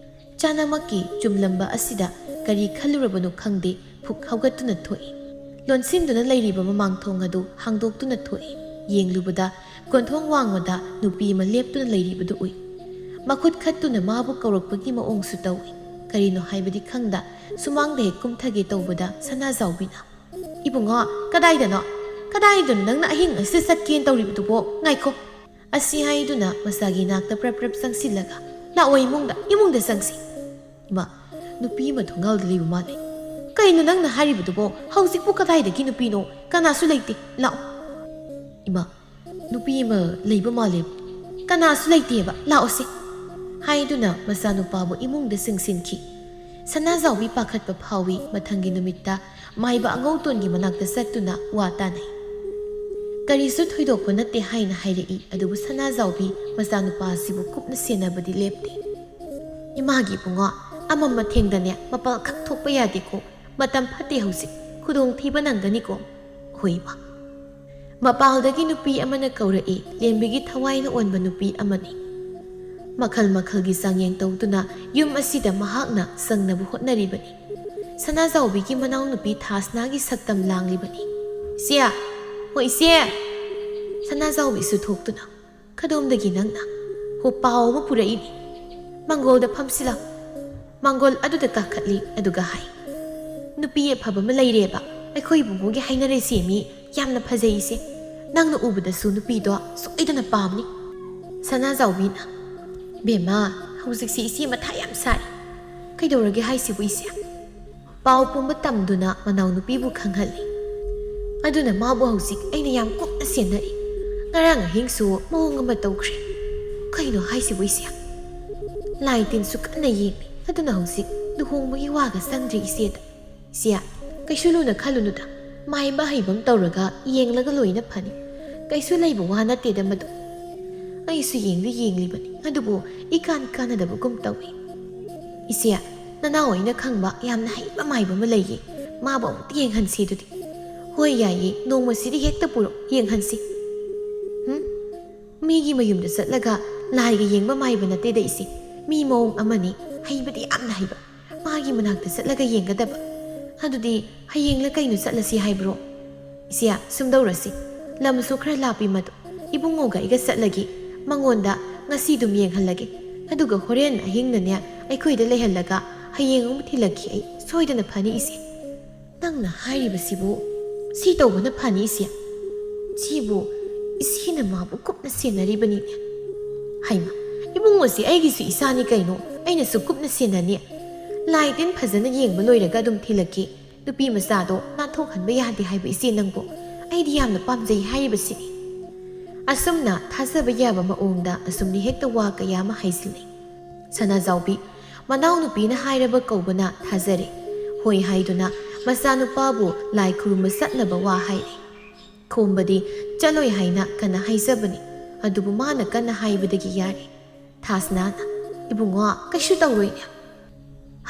ꯆꯥꯅꯃꯛꯀꯤ ꯆꯨꯝꯂꯝꯕ ꯑꯁꯤꯗ ꯀꯔꯤ ꯈꯜꯂꯨꯔꯕꯅꯣ ꯈꯪꯗꯦ, ꯐꯨꯛ ꯍꯧꯒꯠꯇꯨꯅ ꯊꯣꯛꯏ꯫ ꯂꯣꯟꯁꯤꯟꯗꯨꯅ ꯂꯩꯔꯤꯕ ꯃꯃꯥꯡ ꯊꯣꯡ ꯑꯗꯨ ꯍꯥꯡꯗꯣꯛꯇꯨꯅ ꯊꯣꯛꯏ꯫ ꯌꯦꯡꯂꯨꯕꯗ ꯀꯣꯟꯊꯣꯡ ꯋꯥꯡꯃꯗ ꯅꯨꯄꯤ ꯑꯃ ꯂꯦꯞꯇꯨꯅ ꯂꯩꯔꯤꯕꯗꯨ ꯎꯏ꯫ ꯃꯈꯨꯠ ꯈꯠꯇꯨꯅ ꯃꯥꯕꯨ ꯀꯧꯔꯛꯄꯒꯤ ꯃꯑꯣꯡꯁꯨ ꯇꯧꯏ꯫ ꯀꯔꯤꯅꯣ ꯍꯥꯏꯕꯗꯤ ꯈꯪꯗ ꯁꯨꯃꯥꯡꯗ ꯍꯦꯛ ꯀꯨꯝꯊꯒꯦ ꯇꯧꯕꯗ ꯁꯅꯥꯖꯥꯎꯕꯤꯅ, "ꯏꯕꯨꯡꯉꯣ, ꯀꯗꯥꯏꯗꯅꯣ? ꯀꯗꯥꯏꯗꯅꯣ ꯅꯪꯅ ꯑꯍꯤꯡ ꯑꯁꯤꯗ ꯆꯠꯀꯦꯅ ꯇꯧꯔꯤꯕꯗꯨꯕꯣ? ꯉꯥꯏꯈꯣ!" ꯑꯁꯤ ꯍꯥꯏꯗꯨꯅ ꯃꯆꯥꯒꯤ ꯅꯥꯛꯇ ꯄ꯭ꯔꯞ ꯄ꯭ꯔꯞ ꯆꯪꯁꯤꯜꯂꯒ, "ꯂꯥꯛꯑꯣ ꯏꯃꯨꯡꯗ, ꯏꯃꯨꯡꯗ ꯆꯪꯁꯤ꯫" "ꯏꯃꯥ, ꯅꯨꯄꯤ ꯑꯃ ꯊꯣꯡꯒꯥꯜꯗ ꯂꯩꯕ ꯃꯥꯜꯂꯦ꯫ ꯀꯩꯅꯣ ꯅꯪꯅ ꯍꯥꯏꯔꯤꯕꯗꯨꯕꯣ? ꯍꯧꯖꯤꯛꯄꯨ ꯀꯗꯥꯏꯗꯒꯤ ꯅꯨꯄꯤꯅꯣ? ꯀꯅꯥꯁꯨ ꯂꯩꯇꯦ꯫ ꯂꯥꯛꯑꯣ꯫" "ꯏꯃꯥ, ꯅꯨꯄꯤ ꯑꯃ ꯂꯩꯕ ꯃꯥꯜꯂꯦ꯫ ꯀꯅꯥꯁꯨ ꯂꯩꯇꯦꯕ꯫ ꯂꯥꯛꯑꯣꯁꯦ꯫" ꯍꯥꯏꯗꯨꯅ ꯃꯆꯥꯅꯨꯄꯥꯕꯨ ꯏꯃꯨꯡꯗ ꯆꯪꯁꯤꯟꯈꯤ꯫ ꯁꯅꯥꯖꯥꯎꯕꯤ ꯄꯥꯈꯠꯄ ꯐꯥꯎꯏ꯫ ꯃꯊꯪꯒꯤ ꯅꯨꯃꯤꯠꯇ ꯃꯥꯏꯕ ꯑꯉꯧꯇꯣꯟꯒꯤ ꯃꯅꯥꯛꯇ ꯆꯠꯇꯨꯅ ꯋꯥ ꯇꯥꯅꯩ꯫ "ꯀꯔꯤꯁꯨ ꯊꯣꯏꯗꯣꯛꯄ ꯅꯠꯇꯦ" ꯍꯥꯏꯅ ꯍꯥꯏꯔꯛꯏ꯫ ꯑꯗꯨꯕꯨ ꯁꯅꯥꯖꯥꯎꯕꯤ ꯃꯆꯥꯅꯨꯄꯥ ꯑꯁꯤꯕꯨ ꯀꯨꯞꯅ ꯁꯦꯟꯅꯕꯗꯤ ꯂꯦꯞꯇꯦ꯫ "ꯏꯃꯥꯒꯤ ꯏꯕꯨꯡꯉꯣ, ꯑꯃꯝ ꯑꯊꯦꯡꯗꯅꯦ ꯃꯄꯥꯜ ꯈꯛ ꯊꯣꯛꯄ ꯌꯥꯗꯦꯀꯣ꯫ ꯃꯇꯝ ꯐꯠꯇꯦ ꯍꯧꯖꯤꯛ꯫ ꯈꯨꯗꯣꯡꯊꯤꯕ ꯅꯪꯒꯅꯤꯀꯣ꯫" "ꯍꯣꯏ ꯏꯃꯥ꯫" ꯃꯄꯥꯜꯗꯒꯤ ꯅꯨꯄꯤ ꯑꯃꯅ ꯀꯧꯔꯛꯏ, ꯂꯦꯝꯕꯤꯒꯤ ꯊꯋꯥꯏꯅ ꯑꯣꯟꯕ ꯅꯨꯄꯤ ꯑꯃꯅꯤ꯫ ꯃꯈꯜ ꯃꯈꯜꯒꯤ ꯆꯥꯡꯌꯦꯡ ꯇꯧꯗꯨꯅ ꯌꯨꯝ ꯑꯁꯤꯗ ꯃꯍꯥꯛꯅ ꯆꯪꯅꯕ ꯍꯣꯠꯅꯔꯤꯕꯅꯤ꯫ ꯁꯅꯥꯖꯥꯎꯕꯤꯒꯤ ꯃꯅꯥꯎꯅꯨꯄꯤ ꯊꯥꯁꯅꯥꯒꯤ ꯁꯛꯇꯝ ꯂꯥꯡꯂꯤꯕꯅꯤ꯫ "ꯏꯆꯦ! ꯍꯣ ꯏꯆꯦ!" ꯁꯅꯥꯖꯥꯎꯕꯤꯁꯨ ꯊꯣꯛꯇꯨꯅ, "ꯀꯗꯣꯝꯗꯒꯤ ꯅꯪꯅ? ꯍꯣ, ꯄꯥꯎ ꯑꯃ ꯄꯨꯔꯛꯏꯅꯤ꯫ ꯃꯥꯡꯒꯣꯜꯗ ꯐꯝꯁꯤꯜꯂꯣ꯫" ꯃꯥꯡꯒꯣꯜ ꯑꯗꯨꯗ ꯀꯥꯈꯠꯂꯤ, ꯑꯗꯨꯒ ꯍꯥꯏ, "ꯅꯨꯄꯤ ꯑꯐꯕ ꯑꯃ ꯂꯩꯔꯦꯕ꯫ ꯑꯩꯈꯣꯏ ꯏꯕꯨꯡꯉꯣꯒꯤ ꯍꯥꯏꯅꯔꯦ ꯁꯦꯝꯃꯤ꯫ ꯌꯥꯝꯅ ꯐꯖꯩ ꯏꯆꯦ꯫ ꯅꯪꯅ ꯎꯕꯗꯁꯨ ꯅꯨꯄꯤꯗꯣ ꯁꯣꯏꯗꯅ ꯄꯥꯝꯅꯤ꯫" ꯁꯅꯥꯖꯥꯎꯕꯤꯅ, "ꯕꯦꯝꯃ, ꯍꯧꯖꯤꯛꯁꯤ ꯏꯆꯦ ꯃꯊꯥ ꯌꯥꯝ ꯁꯥꯏ꯫" "ꯀꯩꯗꯧꯔꯒꯦ ꯍꯥꯏꯁꯤꯕꯨ ꯏꯆꯦ?" ꯄꯥꯎ ꯄꯨꯝꯕ ꯇꯝꯗꯨꯅ ꯃꯅꯥꯎꯅꯨꯄꯤꯕꯨ ꯈꯪꯍꯜꯂꯤ꯫ "ꯑꯗꯨꯅ ꯃꯥꯕꯨ ꯍꯧꯖꯤꯛ ꯑꯩꯅ ꯌꯥꯝ ꯀꯨꯞꯅ ꯁꯦꯟꯅꯔꯤ꯫ ꯉꯔꯥꯡ ꯑꯍꯤꯡꯁꯨ ꯃꯑꯣꯡ ꯑꯃ ꯇꯧꯈ꯭ꯔꯦ꯫" "ꯀꯩꯅꯣ ꯍꯥꯏꯁꯤꯕꯨ ꯏꯆꯦ?" "ꯂꯥꯏ ꯇꯤꯟꯁꯨ ꯀꯟꯅ ꯌꯦꯡꯂꯤ꯫ ꯑꯗꯨꯅ ꯍꯧꯖꯤꯛ ꯂꯨꯍꯣꯡꯕꯒꯤ ꯋꯥꯒ ꯆꯪꯗ꯭ꯔꯤ ꯏꯆꯦꯗ꯫" "ꯏꯆꯦ, ꯀꯩꯁꯨ ꯂꯨꯅ ꯈꯜꯂꯨꯅꯨꯗ꯫ ꯃꯥꯏꯕ ꯑꯍꯩꯕ ꯑꯃ ꯇꯧꯔꯒ ꯌꯦꯡꯂꯒ ꯂꯣꯏꯅ ꯐꯅꯤ꯫ ꯀꯩꯁꯨ ꯂꯩꯕ ꯋꯥ ꯅꯠꯇꯦꯗ ꯃꯗꯨ꯫ ꯑꯩꯁꯨ ꯌꯦꯡꯗꯤ ꯌꯦꯡꯂꯤꯕꯅꯤ, ꯑꯗꯨꯕꯨ ꯏꯀꯥꯟ ꯀꯥꯟꯅꯗꯕꯒꯨꯝ ꯇꯧꯏ꯫" "ꯏꯆꯦ, ꯅꯅꯥꯎ ꯑꯩꯅ ꯈꯪꯕ ꯌꯥꯝꯅ ꯍꯩꯕ ꯃꯥꯏꯕ ꯑꯃ ꯂꯩꯌꯦ꯫ ꯃꯥꯕꯨ ꯑꯃꯨꯛꯇ ꯌꯦꯡꯍꯟꯁꯤ ꯑꯗꯨꯗꯤ꯫" "ꯍꯣꯏ, ꯌꯥꯏꯌꯦ꯫ ꯅꯣꯡꯃꯁꯤꯗꯤ ꯍꯦꯛꯇ ꯄꯨꯔꯛ, ꯌꯦꯡꯍꯟꯁꯤ꯫" "ꯍꯨꯝ? ꯃꯤꯒꯤ ꯃꯌꯨꯝꯗ ꯆꯠꯂꯒ ꯂꯥꯏꯒ ꯌꯦꯡꯕ ꯃꯥꯏꯕ ꯅꯠꯇꯦꯗ ꯏꯆꯦ꯫ ꯃꯤ ꯃꯑꯣꯡ ꯑꯃꯅꯤ, ꯍꯩꯕꯗꯤ ꯌꯥꯝꯅ ꯍꯩꯕ꯫ ꯃꯥꯒꯤ ꯃꯅꯥꯛꯇ ꯆꯠꯂꯒ ꯌꯦꯡꯒꯗꯕ꯫ ꯑꯗꯨꯗꯤ ꯍꯌꯦꯡꯂ ꯀꯩꯅꯣ ꯆꯠꯂꯁꯤ ꯍꯥꯏꯕ꯭ꯔꯣ?" "ꯏꯆꯦ, ꯁꯨꯝꯗꯧꯔꯁꯤ꯫ ꯂꯝꯁꯨ ꯈꯔ ꯂꯥꯞꯄꯤ ꯃꯗꯨ꯫ ꯏꯕꯨꯡꯉꯣꯒ ꯑꯩꯒ ꯆꯠꯂꯒꯦ꯫ ꯃꯉꯣꯟꯗ ꯉꯁꯤ ꯑꯗꯨꯝ ꯌꯦꯡꯍꯜꯂꯒꯦ꯫ ꯑꯗꯨꯒ ꯍꯣꯔꯦꯟ ꯑꯍꯤꯡꯅꯅꯦ ꯑꯩꯈꯣꯏꯗ ꯂꯩꯍꯜꯂꯒ ꯍꯌꯦꯡ ꯑꯃꯨꯛ ꯊꯤꯜꯂꯛꯈꯤ ꯑꯩ꯫ ꯁꯣꯏꯗꯅ ꯐꯅꯤ ꯏꯆꯦ꯫" "ꯅꯪꯅ ꯍꯥꯏꯔꯤꯕꯁꯤꯕꯨ ꯁꯤ ꯇꯧꯕꯅ ꯐꯅꯤ ꯏꯆꯦ꯫ ꯁꯤꯕꯨ ꯏꯆꯦꯅ ꯃꯥꯕꯨ ꯀꯨꯞꯅ ꯁꯦꯟꯅꯔꯤꯕꯅꯤꯅꯦ꯫" "ꯍꯩꯃ, ꯏꯕꯨꯡꯉꯣꯁꯤ ꯑꯩꯒꯤꯁꯨ ꯏꯆꯥꯅꯤ ꯀꯩꯅꯣ꯫ ꯑꯩꯅꯁꯨ ꯀꯨꯞꯅ ꯁꯦꯟꯅꯅꯤ꯫ ꯂꯥꯏ ꯇꯤꯟ ꯐꯖꯅ ꯌꯦꯡꯕ ꯂꯣꯏꯔꯒ ꯑꯗꯨꯝ ꯊꯤꯜꯂꯛꯀꯦ꯫ ꯅꯨꯄꯤ ꯃꯆꯥꯗꯣ ꯅꯥꯟꯊꯣꯛꯍꯟꯕ ꯌꯥꯗꯦ ꯍꯥꯏꯕ ꯏꯆꯦ ꯅꯪꯕꯨ꯫ ꯑꯩꯗꯤ ꯌꯥꯝꯅ ꯄꯥꯝꯖꯩ ꯍꯥꯏꯔꯤꯕꯁꯤꯅꯤ꯫" ꯑꯁꯨꯝꯅ ꯊꯥꯖꯕ ꯌꯥꯕ ꯃꯑꯣꯡꯗ ꯑꯁꯨꯝꯅ ꯍꯦꯛꯇ ꯋꯥ ꯀꯌꯥ ꯑꯃ ꯍꯥꯏꯖꯤꯜꯂꯤ꯫ ꯁꯅꯥꯖꯥꯎꯕꯤ ꯃꯅꯥꯎꯅꯨꯄꯤꯅ ꯍꯥꯏꯔꯕ ꯀꯧꯕꯅ ꯊꯥꯖꯔꯦ꯫ ꯍꯣꯏ ꯍꯥꯏꯗꯨꯅ ꯃꯆꯥꯅꯨꯄꯥꯕꯨ ꯂꯥꯏ ꯈꯨꯔꯨꯝꯕ ꯆꯠꯅꯕ ꯋꯥ ꯍꯥꯏꯔꯦ꯫ ꯈꯣꯝꯕꯗꯤ ꯆꯠꯂꯣꯏ ꯍꯥꯏꯅ ꯀꯟꯅ ꯍꯥꯏꯖꯕꯅꯤ, ꯑꯗꯨꯕꯨ ꯃꯥꯅ ꯀꯟꯅ ꯍꯥꯏꯕꯗꯒꯤ ꯌꯥꯔꯦ꯫ ꯊꯥꯁꯅꯥꯅ, "ꯏꯕꯨꯡꯉꯣ, ꯀꯩꯁꯨ ꯇꯧꯔꯣꯏꯅꯦ"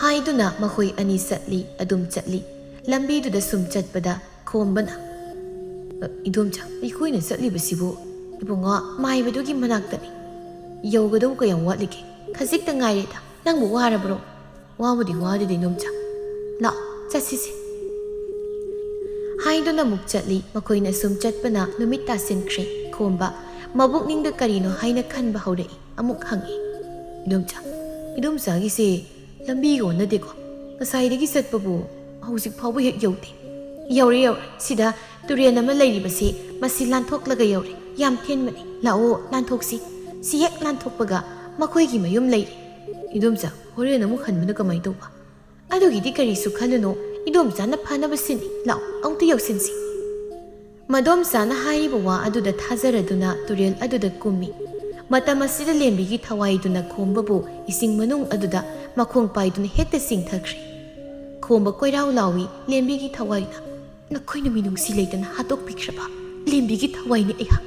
ꯍꯥꯏꯗꯨꯅ ꯃꯈꯣꯏ ꯑꯅꯤ ꯆꯠꯂꯤ, ꯑꯗꯨꯝ ꯆꯠꯂꯤ꯫ ꯂꯝꯕꯤꯗꯨꯗ ꯁꯨꯝ ꯆꯠꯄꯗ ꯈꯣꯝꯕꯅ, "ꯑ, ꯏꯗꯣꯝꯆꯥ, ꯑꯩꯈꯣꯏꯅ ꯆꯠꯂꯤꯕꯁꯤꯕꯨ ꯏꯕꯨꯡꯉꯣ ꯃꯥꯏꯕꯗꯨꯒꯤ ꯃꯅꯥꯛꯇꯅꯤ꯫ ꯌꯧꯒꯗꯧ ꯀꯌꯥꯝ ꯋꯥꯠꯂꯤꯒꯦ? ꯈꯖꯤꯛꯇ ꯉꯥꯏꯔꯦꯗ꯫ ꯅꯪꯕꯨ ꯋꯥꯔꯕ꯭ꯔꯣ?" "ꯋꯥꯕꯨꯗꯤ ꯋꯥꯗꯦꯗ, ꯏꯗꯣꯝꯆꯥ꯫ ꯂꯥꯛꯑꯣ, ꯆꯠꯁꯤꯁꯦ" ꯍꯥꯏꯗꯨꯅ ꯑꯃꯨꯛ ꯆꯠꯂꯤ꯫ ꯃꯈꯣꯏꯅ ꯁꯨꯝ ꯆꯠꯄꯅ ꯅꯨꯃꯤꯠ ꯇꯥꯁꯤꯟꯈ꯭ꯔꯦ꯫ ꯈꯣꯝꯕ ꯃꯕꯨꯛꯅꯤꯡꯗ ꯀꯔꯤꯅꯣ ꯍꯥꯏꯅ ꯈꯟꯕ ꯍꯧꯔꯛꯏ꯫ ꯑꯃꯨꯛ ꯍꯪꯉꯤ, "ꯏꯗꯣꯝꯆꯥ, ꯏꯗꯣꯝꯆꯥꯒꯤꯁꯦ ꯂꯝꯕꯤꯒ ꯑꯣꯟꯅꯗꯦꯀꯣ? ꯉꯁꯥꯏꯗꯒꯤ ꯆꯠꯄꯕꯨ ꯍꯧꯖꯤꯛ ꯐꯥꯎꯕ ꯍꯦꯛ ꯌꯧꯗꯦ꯫" "ꯌꯧꯔꯦ, ꯌꯧꯔꯦ꯫ ꯁꯤꯗ ꯇꯨꯔꯦꯜ ꯑꯃ ꯂꯩꯔꯤꯕꯁꯤ, ꯃꯁꯤ ꯂꯥꯟꯊꯣꯛꯂꯒ ꯌꯧꯔꯦ꯫ ꯌꯥꯝ ꯊꯦꯟꯕꯅꯤ꯫ ꯂꯥꯛꯑꯣ, ꯂꯥꯟꯊꯣꯛꯁꯤ꯫ ꯁꯤ ꯍꯦꯛ ꯂꯥꯟꯊꯣꯛꯄꯒ ꯃꯈꯣꯏꯒꯤ ꯃꯌꯨꯝ ꯂꯩꯔꯦ꯫" "ꯏꯗꯣꯝꯆꯥ, ꯍꯣꯔꯦꯟ ꯑꯃꯨꯛ ꯍꯟꯕꯅ ꯀꯃꯥꯏꯅ ꯇꯧꯕ?" "ꯑꯗꯨꯒꯤꯗꯤ ꯀꯔꯤꯁꯨ ꯈꯜꯂꯨꯅꯨ, ꯏꯗꯣꯝꯆꯥꯅ ꯐꯅꯕ ꯁꯤꯟꯅꯤ꯫ ꯂꯥꯛꯑꯣ, ꯑꯃꯨꯛꯇ ꯌꯧꯁꯤꯟꯁꯤ꯫" ꯃꯗꯣꯝꯆꯥꯅ ꯍꯥꯏꯔꯤꯕ ꯋꯥ ꯑꯗꯨꯗ ꯊꯥꯖꯔꯗꯨꯅ ꯇꯨꯔꯦꯜ ꯑꯗꯨꯗ ꯀꯨꯝꯃꯤ꯫ ꯃꯇꯝ ꯑꯁꯤꯗ ꯂꯦꯝꯕꯤꯒꯤ ꯊꯋꯥꯏꯗꯨꯅ ꯈꯣꯝꯕꯕꯨ ꯏꯁꯤꯡ ꯃꯅꯨꯡ ꯑꯗꯨꯗ ꯃꯈꯣꯡ ꯄꯥꯏꯗꯨꯅ ꯍꯦꯛꯇ ꯆꯤꯡꯊꯈ꯭ꯔꯦ꯫ ꯈꯣꯝꯕ ꯀꯣꯏꯔꯥꯎ ꯂꯥꯎꯏ꯫ ꯂꯦꯝꯕꯤꯒꯤ ꯊꯋꯥꯏꯅ, "ꯅꯈꯣꯏꯅ ꯃꯤꯅꯨꯡꯁꯤ ꯂꯩꯇꯅ ꯍꯥꯠꯇꯣꯛꯄꯤꯈ꯭ꯔꯕ ꯂꯦꯝꯕꯤꯒꯤ ꯊꯋꯥꯏꯅꯤ ꯑꯩꯍꯥꯛ꯫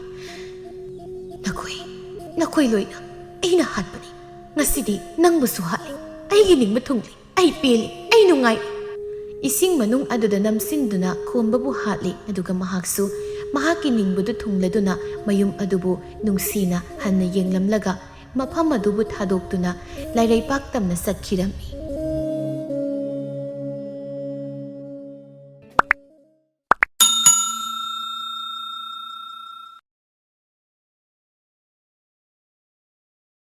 ꯅꯈꯣꯏ, ꯅꯈꯣꯏ ꯂꯣꯏꯅ ꯑꯩꯅ ꯍꯥꯠꯄꯅꯤ꯫ ꯉꯁꯤꯗꯤ ꯅꯪꯕꯨꯁꯨ ꯍꯥꯠꯂꯤ꯫ ꯑꯩꯒꯤ ꯅꯤꯡꯕ ꯊꯨꯡꯂꯦ꯫ ꯑꯩ ꯄꯦꯜꯂꯤ꯫ ꯑꯩ ꯅꯨꯡꯉꯥꯏ꯫" ꯏꯁꯤꯡ ꯃꯅꯨꯡ ꯑꯗꯨꯗ ꯅꯝꯁꯤꯟꯗꯨꯅ ꯈꯣꯝꯕꯕꯨ ꯍꯥꯠꯂꯤ꯫ ꯑꯗꯨꯒ ꯃꯍꯥꯛꯁꯨ ꯃꯍꯥꯛꯀꯤ ꯅꯤꯡꯕꯗꯨ ꯊꯨꯡꯂꯗꯨꯅ ꯃꯌꯨꯝ ꯑꯗꯨꯕꯨ ꯅꯨꯡꯁꯤꯅ ꯍꯟꯅ ꯌꯦꯡꯂꯝꯂꯒ ꯃꯐꯝ ꯑꯗꯨꯕꯨ ꯊꯥꯗꯣꯛꯇꯨꯅ ꯂꯥꯏꯔꯩꯄꯥꯛ ꯇꯝꯅ ꯆꯠꯈꯤꯔꯝꯃꯤ꯫